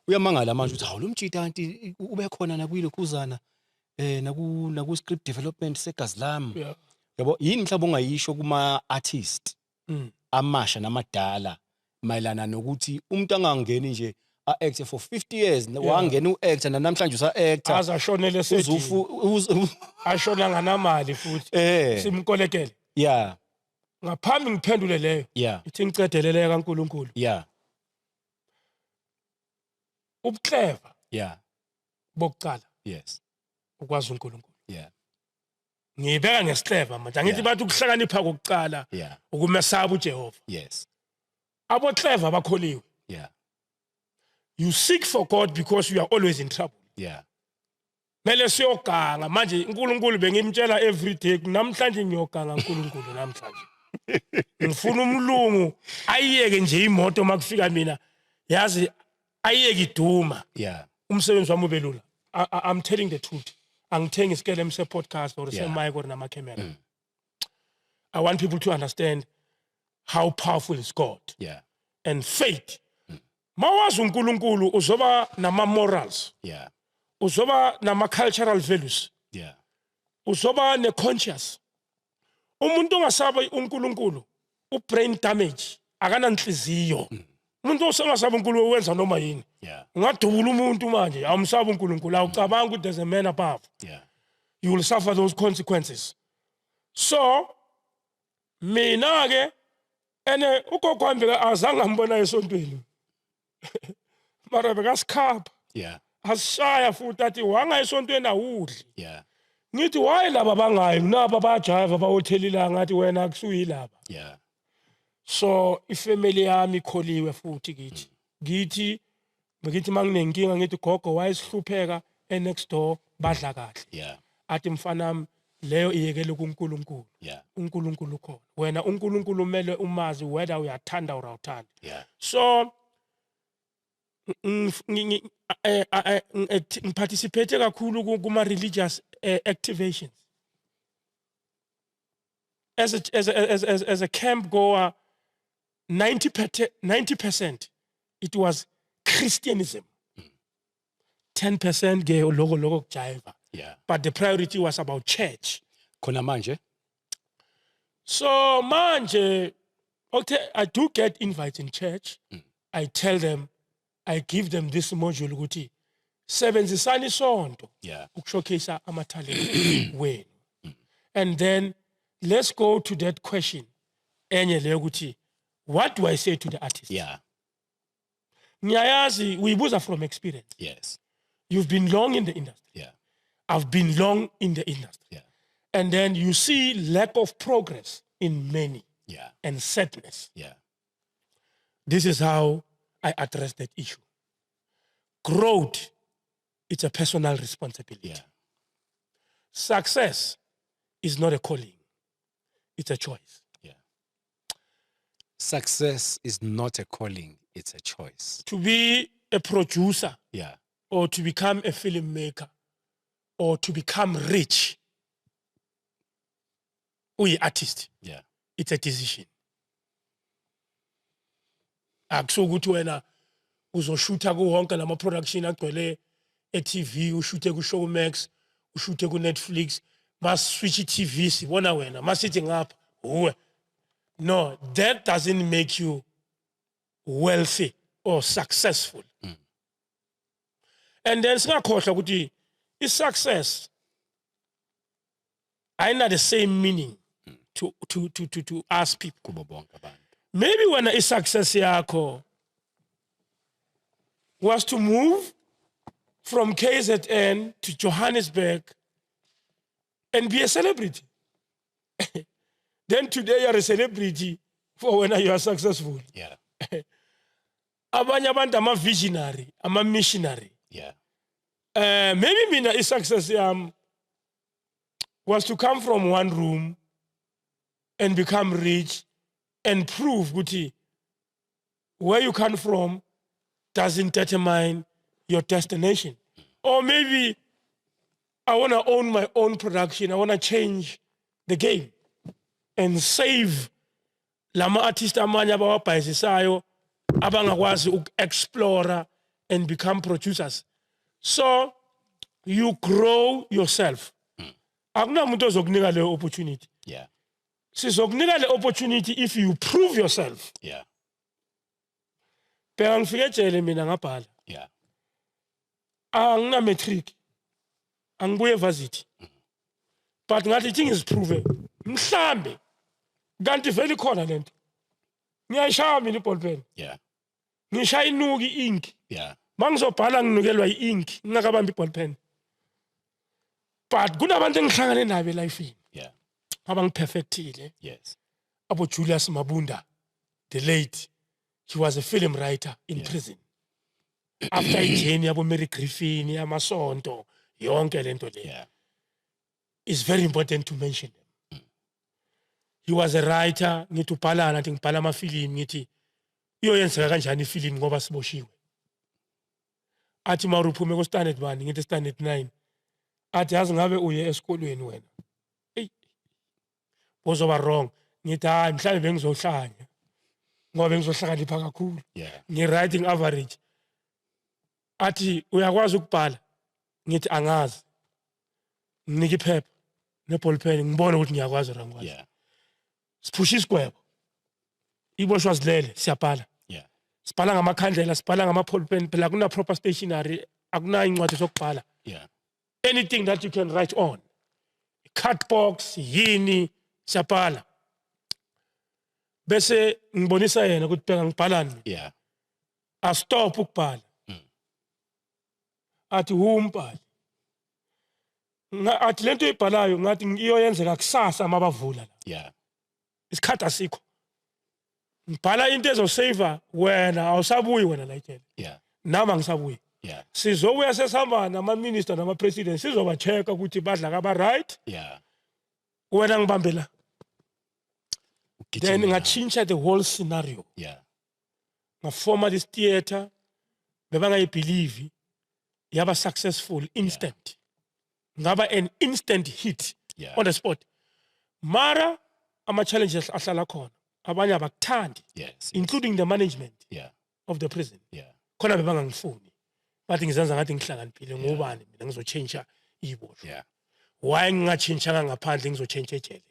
Uyamangala manje ukuthi hawu, lo mjita kanti ube khona nakuyilokhuzana naku script development segazi lami. Yabo, yini mhlawumbe ongayisho kuma artist amasha namadala mayelana nokuthi umuntu angangeni nje a-act for 50 years, wangena u-actor namhlanje usa-actor? Aze ashonele uzufu ashona nganamali futhi simkolekele. Ngaphambi ngiphendule leyo, ithi ngicedelele kaNkuluNkulu. Ubuclever bokucala ukwazi uNkulunkulu. Ngibeka ngesiclever manje, angithi bathi ukuhlakanipha kokucala ukumesaba uJehova. Abo clever abakholiwe. You seek for God because you are always in trouble. Mele siyoganga manje. uNkulunkulu bengimtshela every day, namhlanje ngiyoganga uNkulunkulu, namhlanje ngifuna umlungu ayiyeke nje imoto makufika mina, yazi, ayiyeke iduma, umsebenzi wami ube lula. I'm telling the truth, angithengi isikelem se-podcast or se-mic or nama-camera. I want people to understand how powerful is God and faith. Mawazi uNkulunkulu, uzoba nama-morals, uzoba nama-cultural values, uzoba ne-conscious. Umuntu ongasabi uNkulunkulu u-brain damage, akananhliziyo. Umuntu osengasabi uNkulunkulu wenza noma yini. Ungadubula umuntu manje, awumsabi uNkulunkulu, awucabanga ukuthi there's a man above. You will suffer those consequences. So mina ke ene ugogo wami azange ngambona esontweni, mara bekasikhapha, asishaya futhi, athi wanga esontweni awudli. Ngithi why laba bangayi, naba bayajiva, bawothelila, ngathi wena akusuyilaba. So ifamily yami ikholiwe futhi kithi. Ngithi ngithi manginenkinga, ngithi, "Gogo, wayesihlupheka e-next door badla kahle?" Athi, "Mfanami, leyo iyekele kuNkulunkulu." UNkulunkulu ukhona. Wena uNkulunkulu umele umazi whether uyathanda or awuthandi. So ngiparticipate kakhulu kuma religious activations as a camp goer. 90% it was Christianism, 10% ke loko kujiva, but the priority was about church. Khona manje? So manje, okay, I do get invites in church. I tell them, I give them this module ukuthi sebenzisani isonto ukushowcase ama-talent wenu. And then let's go to that question enye leyo ukuthi what do I say to the artist? Ngiyayazi uyibuza from experience. You've been long in the industry. I've been long in the industry. And then you see lack of progress in many and sadness. This is how I address that issue. Growth, it's a personal responsibility. Success is not a calling, it's a choice. Success is not a calling, it's a choice. To be a producer or to become a filmmaker or to become rich, uyi-artist, it's a decision. Akusukuthi wena uzoshutha kuwonke lama production agcwele e-TV, ushuthe ku-Showmax, ushuthe ku-Netflix, maswitch i-TV sibona wena, masithi ngapha uwe. No, that doesn't make you wealthy or successful. And then singakhohlwa ukuthi i-success ayina the same meaning to us people. Kubo bonke abantu. Maybe wena i-success yakho was to move from KZN to Johannesburg and be a celebrity. Then today you're a celebrity, for when you are successful. Abanye abantu ama-visionary, ama-missionary. Maybe mina i-success yami was to come from one room and become rich and prove ukuthi where you come from doesn't determine your destination. Or maybe I want to own my own production. I want to change the game and save lama artist amanye abawabhayizisayo abangakwazi uku-explore and become producers. So you grow yourself. Akunamuntu ozokunika leyo opportunity. Sizokunika le opportunity if you prove yourself. Bheka, ngifike ejele mina, ngabhala. Angina matric, angibuye evarsity, but ngathi ithi ngiziprove, mhlambe kanti vele ikhona lento. Ngiyayishaya mina iball pen. Ngishaya inuki ink. Mangizobhala nginukelwa i-ink ngingakabambi iball pen, but kunabantu engihlangane nabo elifini abangiperfectile. Abo Julius Mabunda, the late, he was a film writer in prison after ijourney yabo Mary Griffin, yamasonto, yonke lento le. It's very important to mention them. He was a writer. Ngithi ubhalana, athi ngibhala amafilimu. Ngithi iyoyenzeka kanjani ifilimu ngoba siboshiwe? Athi mawuri uphume ku standard 1. Ngithi standard 9. Athi yazi ngabe uye esikolweni wena, eyi, bozoba wrong. Ngithi hayi, mhlawumbe bengizohlanya ngoba bengizohlakanipha kakhulu. Ngi-writing average. Athi uyakwazi ukubhala? Ngithi angazi. Nginike iphepha neball pen, ngibone ukuthi ngiyakwazi or angikwazi. Siphusha isigwebo, iboshwa zilele, siyabhala. Sibhala ngamakhandlela, sibhala ngama-ball pen phela, akuna proper stationery, akunayo incwadi zokubhala. Anything that you can write on, card box, yini, siyabhala, bese ngibonisa yena ukuthi bheka, ngibhalani mina. Astop ukubhala. Athi umbhali, athi lento oyibhalayo, ngathi iyoyenzeka kusasa mabavula la. Isikhathi asikho, ngibhala into ezosave wena, awusabuyi wena la ejele. Nami angisabuyi. Sizobuya sesihamba nama-minister nama-president, sizoba-check-a ukuthi badla kaba-right. Wena ngibambe la. Ugijime Then nawe. Ngatshintsha the whole scenario. Ngafoma this theatre bebangayibelieve, yaba successful instant, ngaba an instant hit on the spot. Mara ama-challenges ahlala khona, abanye abakuthandi, including the management of the prison. Khona bebangangifuni, bathi ngizenza ngathi ngihlakaniphile. Ngubani mina ngizotshintsha iboshwa? Why ngingatshintshanga ngaphandle, ngizotshintsha ejele?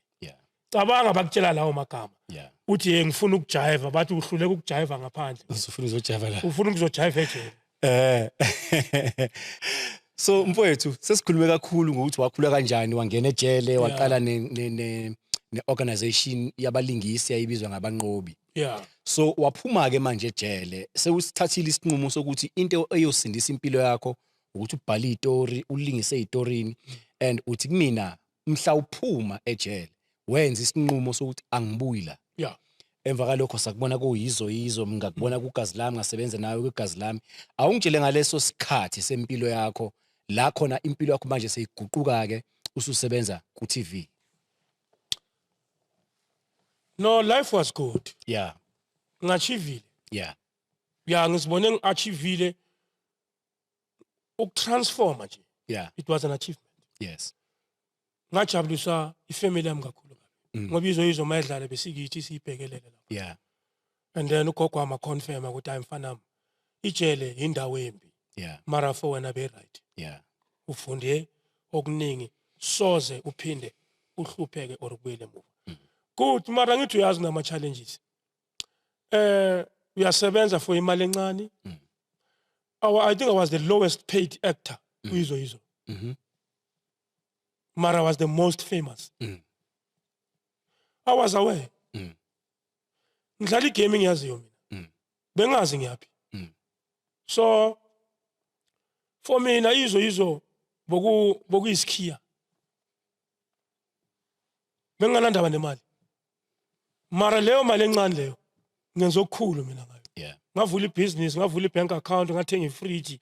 Cabanga bakutshela lawo magama. Uthi ye ngifuna ukujayiva, bathi uhluleka ukujayiva ngaphandle. Usufuna uzojayiva la. Ufuna ukuzojayiva ejele. So mfowethu, sesikhulume kakhulu ngokuthi wakhula kanjani, wangena ejele, waqala ne organization yabalingisi yayibizwa ngabanqobi. So waphuma ke manje ejele, sewusithathile isinqumo sokuthi into eyosindisa impilo yakho ukuthi ubhale istory, ulingise ezitorini, and uthi kumina mhla uphuma ejele wenza isinqumo sokuthi angibuyi la. Emva kalokho sakubona kuyizo yizo, ngakubona kugazi lami, ngasebenza nawe kwigazi lami. Awungitshele ngaleso sikhathi sempilo yakho la khona impilo yakho manje seyiguquka ke, ususebenza ku TV. No, life was good. Ngachievile. Ya, ngizibone ngi-achievile, ukutransforma nje. It was an achievement. Ngajabulisa ifamily yami kakhulu kabi ngoba izo yizo mayidlala besikithi siyibhekelele lapho. And then ugogo wami confirm ukuthi hayi mfanami, ijele indawo embi, mara for wena be right. Ufunde okuningi, soze uphinde uhlupheke or ubuyele emuva. Good, mara ngithi uyazi nama challenges, uyasebenza for imali encane. I think I was the lowest paid actor kuyizo yizo, mara was the most famous. I was aware ngidlala igame engiyaziyo mina. Bengazi ngiyaphi. So for mina izo yizo bokuyisikhiya, benginganandaba nemali, mara leyo mali encane leyo ngenza okukhulu mina ngayo. Ngavula ibhizinisi, ngavula i-bank account, ngathenga ifriji,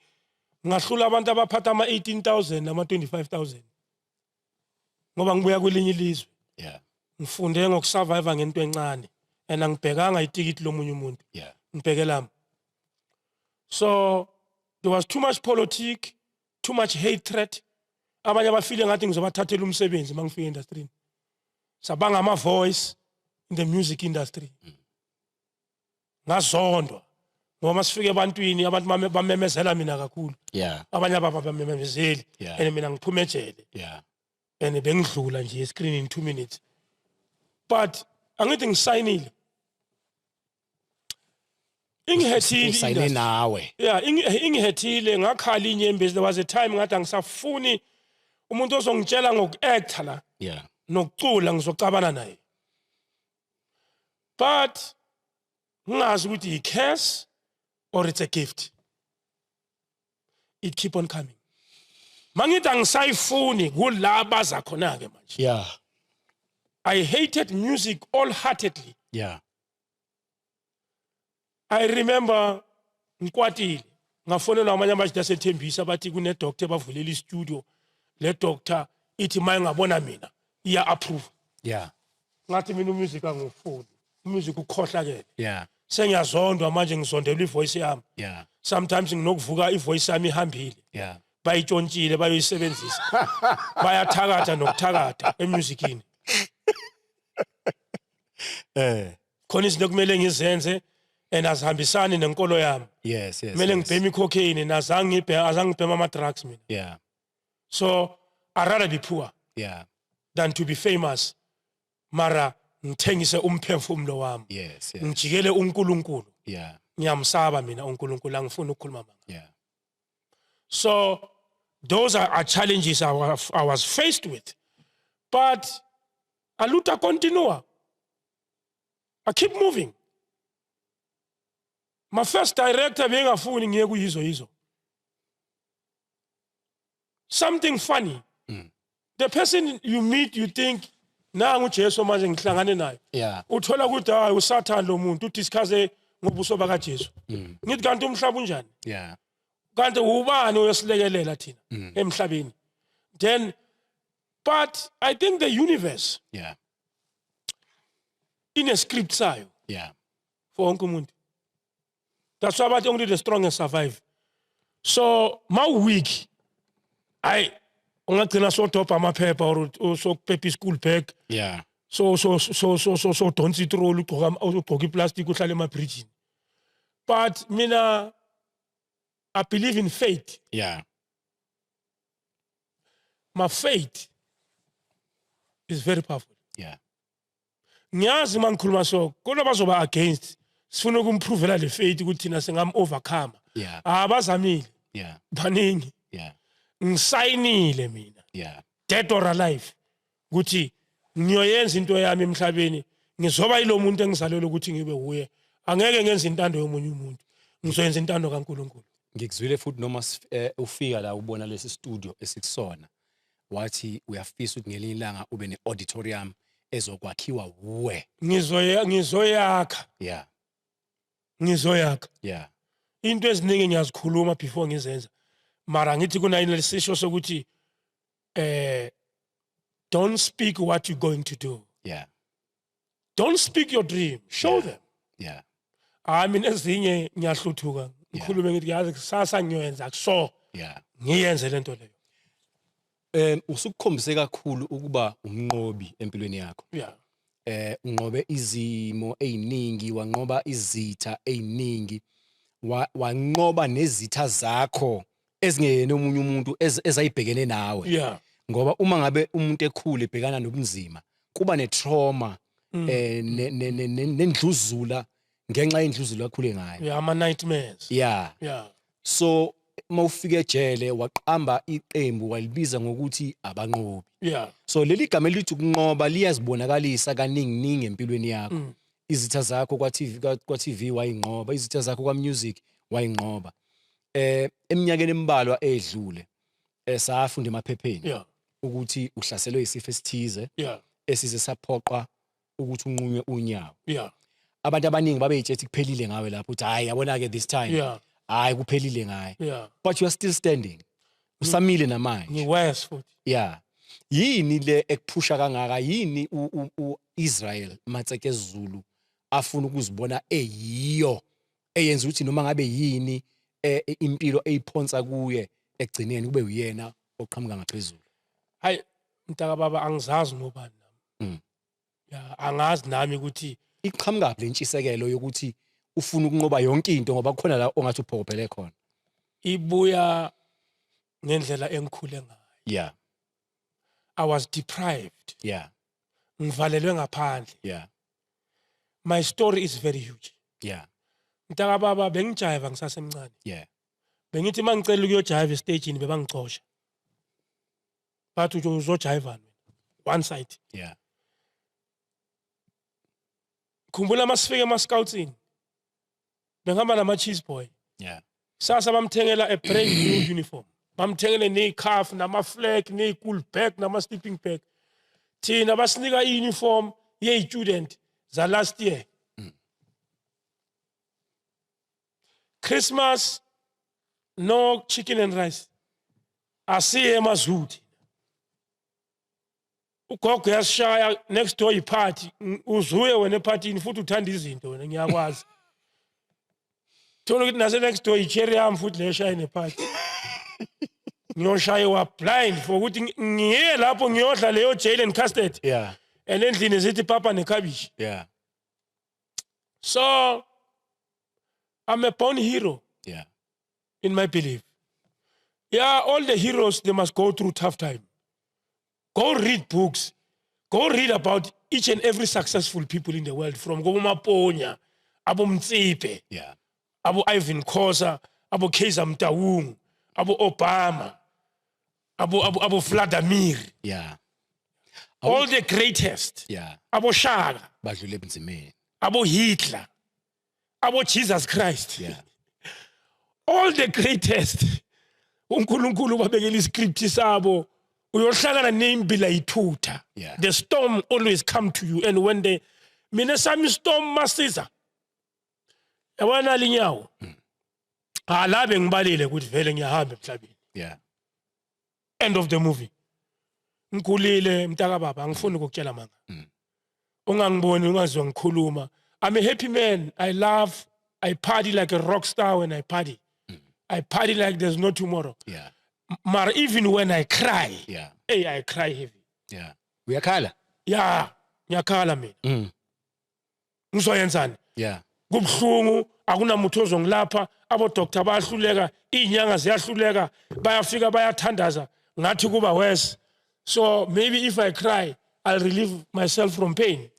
ngahlula abantu abaphatha ama-18 000 nama-25 000 ngoba ngibuya kwelinye ilizwe. Ngifunde ngokusurvive ngento encane and angibhekanga itikiti lomunye umuntu. Ngibheke lami. So there was too much politic, too much hatred. Abanye abafile ngathi ngizobathathela umsebenzi mangifika e-industry. Sabanga ama voice in the music industry. Ngazondwa ngoba sifike ebantwini, abantu bamemezela mina kakhulu. Abanye ababa bamemezeli. And mina ngiphuma ejele. And bengidlula nje escreen in 2 minutes, but angithi ngisayinile, ingihethile Usayine i-industry. nawe. Yeah, ingihethile, ngakhala inyembezi. There was a time ngathi angisafuni umuntu ozongitshela ngoku-acta la nokucula, ngizocabana naye, but ngingazi ukuthi i-curse or it's a gift. It keep on coming. Mangithi angisayifuni, kula baza khona-ke manje. I hated music all-heartedly. I remember ngikwatile, ngafonelwa amanye amajita asethembisa, bathi kune-doctor bavulela i-studio. Le doctor ithi ma ingabona mina iya-approve. Ngathi mina umusic angiwufuni, umusic ukhohlakele. Sengiyazondwa manje, ngizondelwa ivoice yami. Sometimes nginokuvuka ivoice yami ihambile, bayitshontshile, bayoyisebenzisa, bayathakatha nokuthakatha emusicini. Khona izinto ekumele ngizenze and azihambisani nenkolo yami. Kumele ngibheme icocaine, nazange ngibheme, azange ngibheme ama-drugs mina. So I rather be poor than to be famous, mara ngithengise umphefumulo wami, ngijikele uNkulunkulu. Ngiyamsaba mina uNkulunkulu, angifuni ukukhuluma manga. So those are challenges I was faced with, but a luta continua. I keep moving. My first director bengafuni ngiye kuyizo yizo. Something funny, the person you meet, you think nangu uJesu manje ngihlangane naye, uthola ukuthi hayi, uSathane lo muntu, udiscuss ngobuso bakaJesu. Ngithi kanti umhlaba unjani? Kanti ubani oyosilekelela thina emhlabeni then? But I think the universe ine script sayo for wonke umuntu. That's why bathi only the strongest survive. So ma weak, hayi, ungagcina sodobha amaphepha or sokuphepha i-school bag, so donsa itroli, ugqoka iplastic, uhlala emabridgini. But mina I believe in faith. My faith is very powerful. Ngiyazi uma ngikhuluma so kodwa bazoba against, sifuna ukumprovela le faith ukuthi thina singam overcome. Abazamile baningi. Ngisayinile mina, dead or alive, ukuthi ngiyoyenza into yami emhlabeni. Ngizoba yilo muntu engizalelwe ukuthi ngibe uye. Angeke ngenze intando yomunye umuntu, ngizoyenza intando kaNkuluNkulu. Ngikuzwile futhi noma ufika la ubona lesi studio esikusona, wathi uyafisa ukuthi ngelinye ilanga ube ne-auditorium ezokwakhiwa wuwe. Ngizoyakha. Ngizoyakha. Into eziningi ngiyazikhuluma before ngizenza, mara ngithi kunayini lesisho sokuthi don't speak what you're going to do. Don't speak your dream, show them. Hayi, mina ezinye ngiyahluthuka, ngikhulume ngithi yazi kusasa ngiyoyenza so, ngiyenze lento leyo. Usukukhombise kakhulu ukuba umnqobi empilweni yakho. Unqobe izimo eziningi, wanqoba izitha eziningi, wanqoba nezitha zakho ezingeyena omunye umuntu, ezayibhekene nawe. Ngoba uma ngabe umuntu ekhule ebhekana nobunzima, kuba ne-trauma nendluzula ngenxa yendluzula akhule ngayo. Yeah, ama nightmares. So mawufika ejele waqamba iqembu, walibiza ngokuthi Abanqobi. So leli gama elithi ukunqoba liyazibonakalisa kaningi ningi empilweni yakho. Izitha zakho kwa TV, kwa TV wayinqoba, izitha zakho kwa music wayinqoba. Eminyakeni embalwa edlule safunda emaphepheni ukuthi uhlaselwe isifo esithize esize saphoqa ukuthi unqunywe unyawo. Abantu abaningi babeyitshethi kuphelile ngawe lapho, uthi hayi, yabona ke this time, hayi, kuphelile ngaye. But you are still standing, usamile namanje. Ngi-worse futhi. Yeah, yini le ekuphusha kangaka? Yini u-Israel Matseke Zulu afuna ukuzibona eyiyo, eyenza ukuthi noma ngabe yini impilo eyiphonsa kuye, egcineni kube uyena oqhamuka ngaphezulu? Hayi mntaka baba, angizazi ngobani nami. Ya, angazi nami ukuthi Iqhamuka le ntshisekelo yokuthi ufuna ukunqoba yonke into, ngoba kukhona la ongathi uphokophele khona. Ibuya ngendlela engikhule ngayo. I was deprived. Ngivalelwe ngaphandle. My story is very huge. Mntaka baba, bengijiva ngisasemncane. Bengithi mangicela ukuyojiva estagini, bebangicosha, bathi uzojiva wena one side. Khumbula masifika ema-scoutsini, bengihamba nama-cheese boy. Sasa bamthengela a brand new uniform, bamthengele ney'khafu nama-flag, ney'cool bag, nama-sleeping bag. Thina basinika i-uniform ye-student za-last year. Christmas, no chicken and rice. Asiye emazulu thina. Ugogo uyasishaya next door, iphathi uzuye wena ephathini, futhi uthanda izinto wena, ngiyakwazi. Thola ukuthi nase next door i-cherry yami futhi le eshaye nephathi, ngiyoshayiwa blind for ukuthi ngiye lapho ngiyodla leyo jelly and custard and endlini zithi papa nekhabishi. So I'm a born hero in my belief. Yeah, all the heroes, they must go through tough time. Go read books. Go read about each and every successful people in the world, from Maponya, abo Motsepe, abo Irvin Khoza, abo Kaiser Motaung, abo Obama, abo Vladimir. All the greatest. Abo Shaka. Badlule ebunzimeni. Abo Hitler, abo Jesus Christ. All the greatest. uNkulunkulu babekela iscript sabo, uyohlangana neimbila ithutha. The storm always come to you, and when the mina sami storm masiza, yabona linyawo, ha la bengibalile ukuthi vele ngiyahamba emhlabeni. End of the movie. Ngikhulile mntaka baba, angifuni ukukutshela manga. Ungangiboni, ungazwa ngikhuluma. I'm a happy man. I laugh, I party like a rock star. When I party, I party like there's no tomorrow. Mara even when I cry, hey, I cry heavy. Uyakhala? Yeah, ngiyakhala mina. Ngizoyenzani? Kubhlungu, akunamuntu ozongilapha, abo doctor bayahluleka, izinyanga ziyahluleka, bayafika bayathandaza, ngathi kuba worse. So maybe if I cry, I'll relieve myself from pain.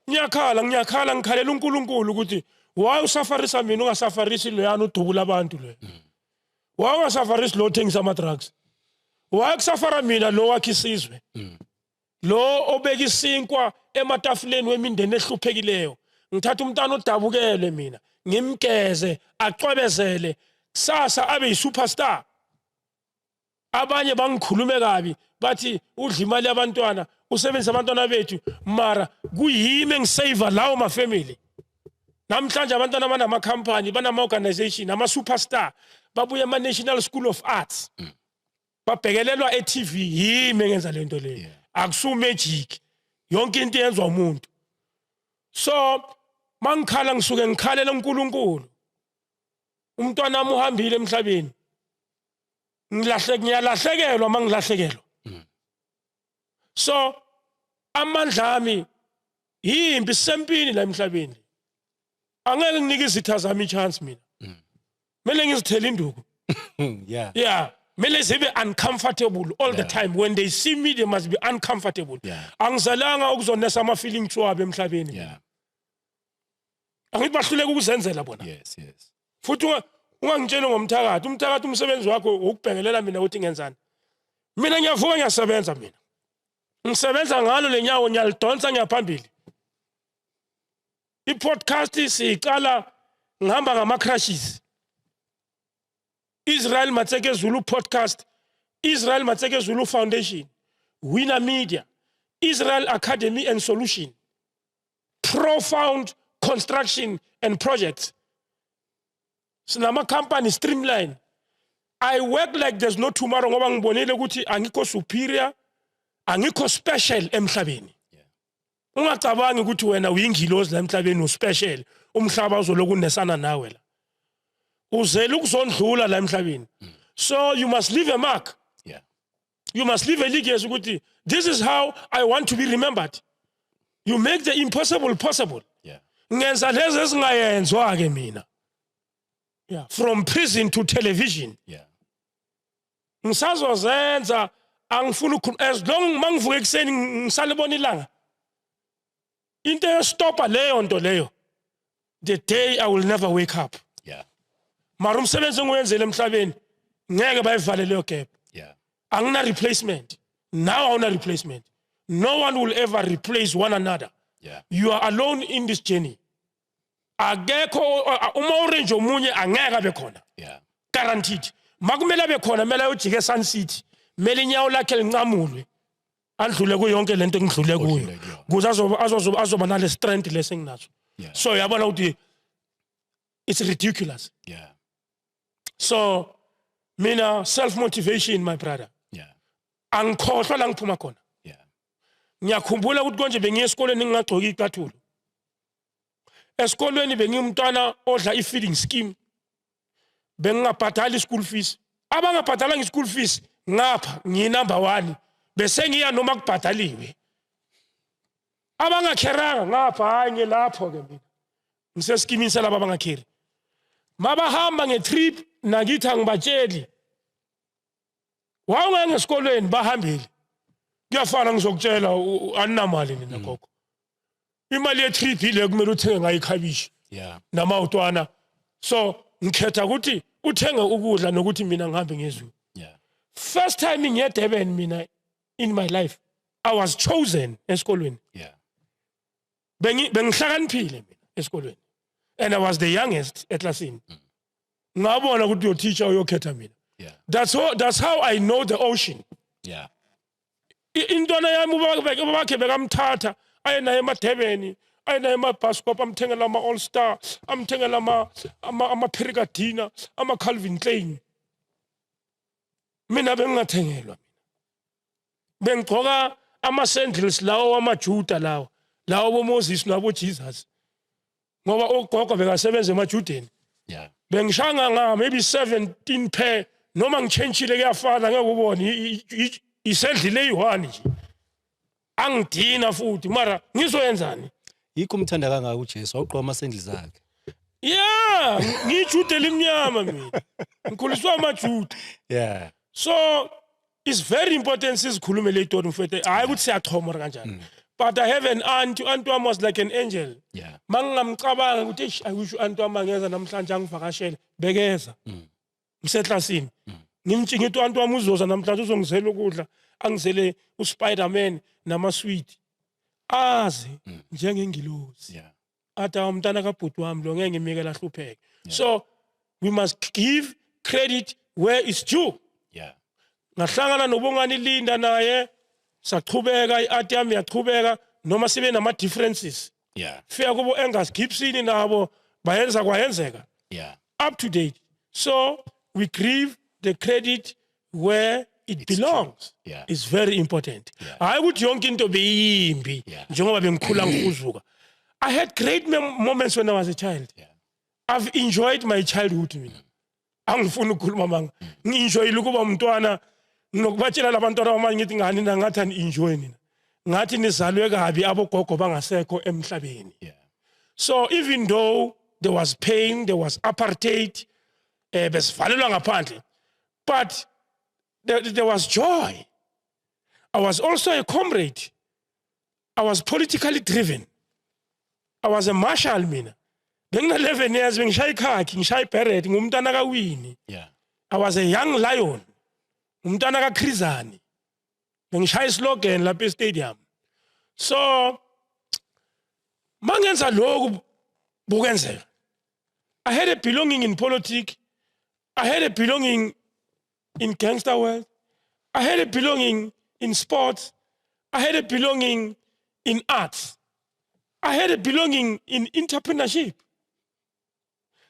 Ngiyakhala, ngiyakhala, ngikhalela uNkulunkulu ukuthi why usafarisa mina, ungasafarisi loyana udubula abantu lo? Why ungasafarisi lo othengisa ama-drugs? Why kusafara mina lo wakhe isizwe, lo obeka isinkwa ematafuleni wemindeni ehluphekileyo? Ngithatha umntana odabukele mina, ngimgeze, acwebezele, kusasa abe yi-superstar. Abanye bangikhulume kabi, bathi udla imali yabantwana, usebenzisa abantwana bethu, mara kuyimi engisave lawo mafamily. Namhlanje abantwana banamakhampani, banama-organization, ama-superstar, babuye ema-National School of Arts, babhekelelwa e-TV. Yimi engenza le nto leyo. Akusu-magic, yonke into yenziwa umuntu. So mangikhala, ngisuke ngikhalela uNkulunkulu. Umntwana wami uhambile emhlabeni, ngilahle, ngiyalahlekelwa mangilahlekelwa. So amandla ami yimpi, sempini la emhlabeni. Angeke nginike izitha zami ichance mina, kumele ngizithele induku. Yeah, kumele zibe uncomfortable all the time. When they see me, they must be uncomfortable. Angizalanga ukuzonesa ama-feelings wabo emhlabeni. Angithi bahluleka ukuzenzela bona? Yes. Futhi ungangitsheli ngomthakathi. Umthakathi umsebenzi wakho ukubhekelela mina ukuthi ngenzani. Mina ngiyavuka, ngiyasebenza. Mina ngisebenza ngalo lenyawo, ngiyalidonsa, ngiyaphambili. I-podcast siyiqala ngihamba ngama-crutches. Israel Matseke Zulu Podcast, Israel Matseke Zulu Foundation, Winner Media, Israel Academy and Solution, Profound Construction and Projects, sinama-company Streamline. I work like there's no tomorrow, ngoba ngibonile ukuthi angikho superior, angikho special emhlabeni. Ungacabangi ukuthi wena uyingilozi la emhlabeni, uspecial, umhlaba uzoloku unesana nawe. La uzele ukuzondlula la emhlabeni, so you must leave a mark. You must leave a legacy ukuthi this is how I want to be remembered. You make the impossible possible. Ngenza lezi ezingayenzwa ke mina. Yeah, from prison to television. Ngisazozenza, angifuni ukukhuluma as long mangivuka ekuseni ngisalibona ilanga. Into eyostopa leyo nto leyo, the day I will never wake up. Mara umsebenzi engiwenzele emhlabeni ngeke bayivale leyo gap. Angina replacement now, awuna replacement. No one will ever replace one another. You are alone in this journey. Akekho uma orange omunye angeke abe khona. Guaranteed. Makumele abe khona, kumele ayojika eSun City, kumele inyawo lakhe linqamulwe, andlule kuyo yonke lento engidlule kuyo Odlule kuyona. Ukuze azoba nale strength lesenginaso. So uyabona ukuthi it's ridiculous. So mina, self motivation, my brother. Angikhohlwa la ngiphuma khona. Ngiyakhumbula ukuthi konje bengiye esikolweni ngingagcoki icathulo. Esikolweni bengiyumntwana odla i-feeding scheme, bengingabhadali i-school fees. Abangabhadalanga i-school fees ngapha ngiyi-number one, bese ngiya noma kubhadaliwe. Abangakheranga ngapha, hayi, ngilapho-ke mina ngiseskimini salaba abangakheri. Mabahamba nge-trip nakithi angibatsheli, wawungeke ngesikolweni bahambile, kuyafana ngizokutshela aninamali nina gogo. Imali ye-trip ile kumele uthenge ngayo ikhabishi namawutwana. So ngikhetha ukuthi uthenge ukudla nokuthi mina ngihambe ngezulu. First time ngiye Durban mina in my life, I was chosen esikolweni. Bengihlakaniphile mina esikolweni and I was the youngest eklasini. Ngabona ukuthi your teacher uyokhetha mina. That's how I know the ocean. Intwana yami ubabakhe bekamthatha aye naye emadebeni, aye naye emabhaskop, amthengela ama-All Star, amthengela ama-Pericadina, ama-Calvin Klein. Mina bengingathengelwa, mina bengigcoka ama-sandals lawo wamajuda, lawo boMoses nabo-Jesus, ngoba ugogo bekasebenza emajudeni. Bengishanga nga maybe 17 pair, noma ngitshentshile kuyafana, ngeke ubone isendlile eyi-one nje. Angidina futhi, mara ngizoyenzani? Yikho umthanda kangaka uJesu, awugqoka ama-sandals akhe. Yeah, ngiyijuda elimnyama mina, ngikhuliswa amajuda. So it's very important sizikhulume le story, mfethu. Hayi ukuthi siyachoma or kanjani, but I have an aunt. Aunt wami was like an angel. Mangingamcabanga ukuthi eish, I wish u-aunt wami angeza namhlanje angivakashele, bekeza. Ngiseklasini ngimtshinga ukuthi u-aunt wami uzoza namhlanje, uzongizela ukudla, angizele uSpiderman namaswiti, aze njengengilozi. Athi, "Awu, umntana kabhuti wami lo, ngeke ngimyekele ahlupheke." So we must give credit where it's due. Ngahlangana noBongani Linda naye, sachubeka, i-art yami yachubeka noma sibe nama-differences. Fika kubo Angus Gibson nabo bayenza kwayenzeka. Up to date. So we give the credit where it belongs. It's very important. Hayi ukuthi yonke into beyimbi. Njengoba bengikhula ngihuzuka, I had great moments when I was a child. I've enjoyed my childhood. Mina angifuni ukukhuluma manga, ngi-enjoyile ukuba umntwana. Nginokubatshela labantwana bamanye ngithi ngani na, ngathi ani-enjoy nina, ngathi nizalwe kabi, abogogo bangasekho emhlabeni. So even though there was pain, there was apartheid, besivalelwa ngaphandle, but there was joy. I was also a comrade. I was politically driven. I was a marshal mina. Bengina 11 years bengishaya ikhakhi, ngishaya iberet, ngumntana kaWini. I was a young lion. Umntana kaKrizani. Bengishaya islogan lapha e-stadium. So mangenza lokhu bukenzeka. I had a belonging in politics. I had a belonging in gangster world. I had a belonging in sports. I had a belonging in arts. I had a belonging in entrepreneurship.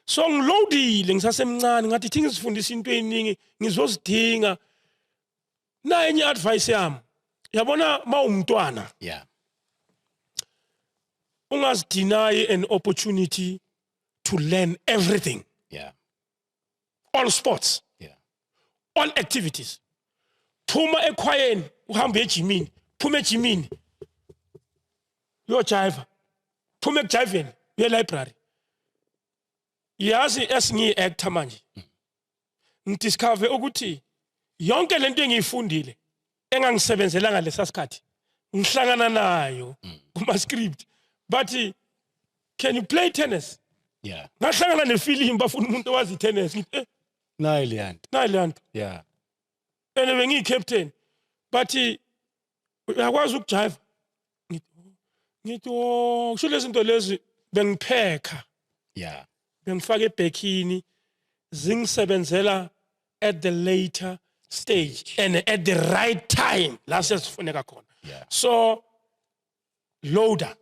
So ngiloadile ngisasemncane, ngathi thi ngizifundisa into eziningi ngizozidinga. Na enye advice yami. Yabona mawumntwana ungazideny an opportunity to learn everything. All sports, all activities. Phuma ekhwayeni uhambe ejimini, phuma ejimini uyojiva, phuma ekujiveni uye library. Yazi esingiyi-actor manje ngidiscover ukuthi yonke lento engiyifundile engangisebenzela ngalesa sikhathi ngihlangana nayo kuma script, bathi can you play tennis? Ngahlangana nefilimu, bafuna umuntu owazi tennis. Ngithi Nayi leyanto. Nayi leyanto. And bengiyi-captain, bathi uyakwazi ukujiva? Ngithi oh, kusho lezi zinto lezi bengiphekha, bengifaka ebhekini, zingisebenzela at the later stage and at the right time la sesifuneka khona. So loader.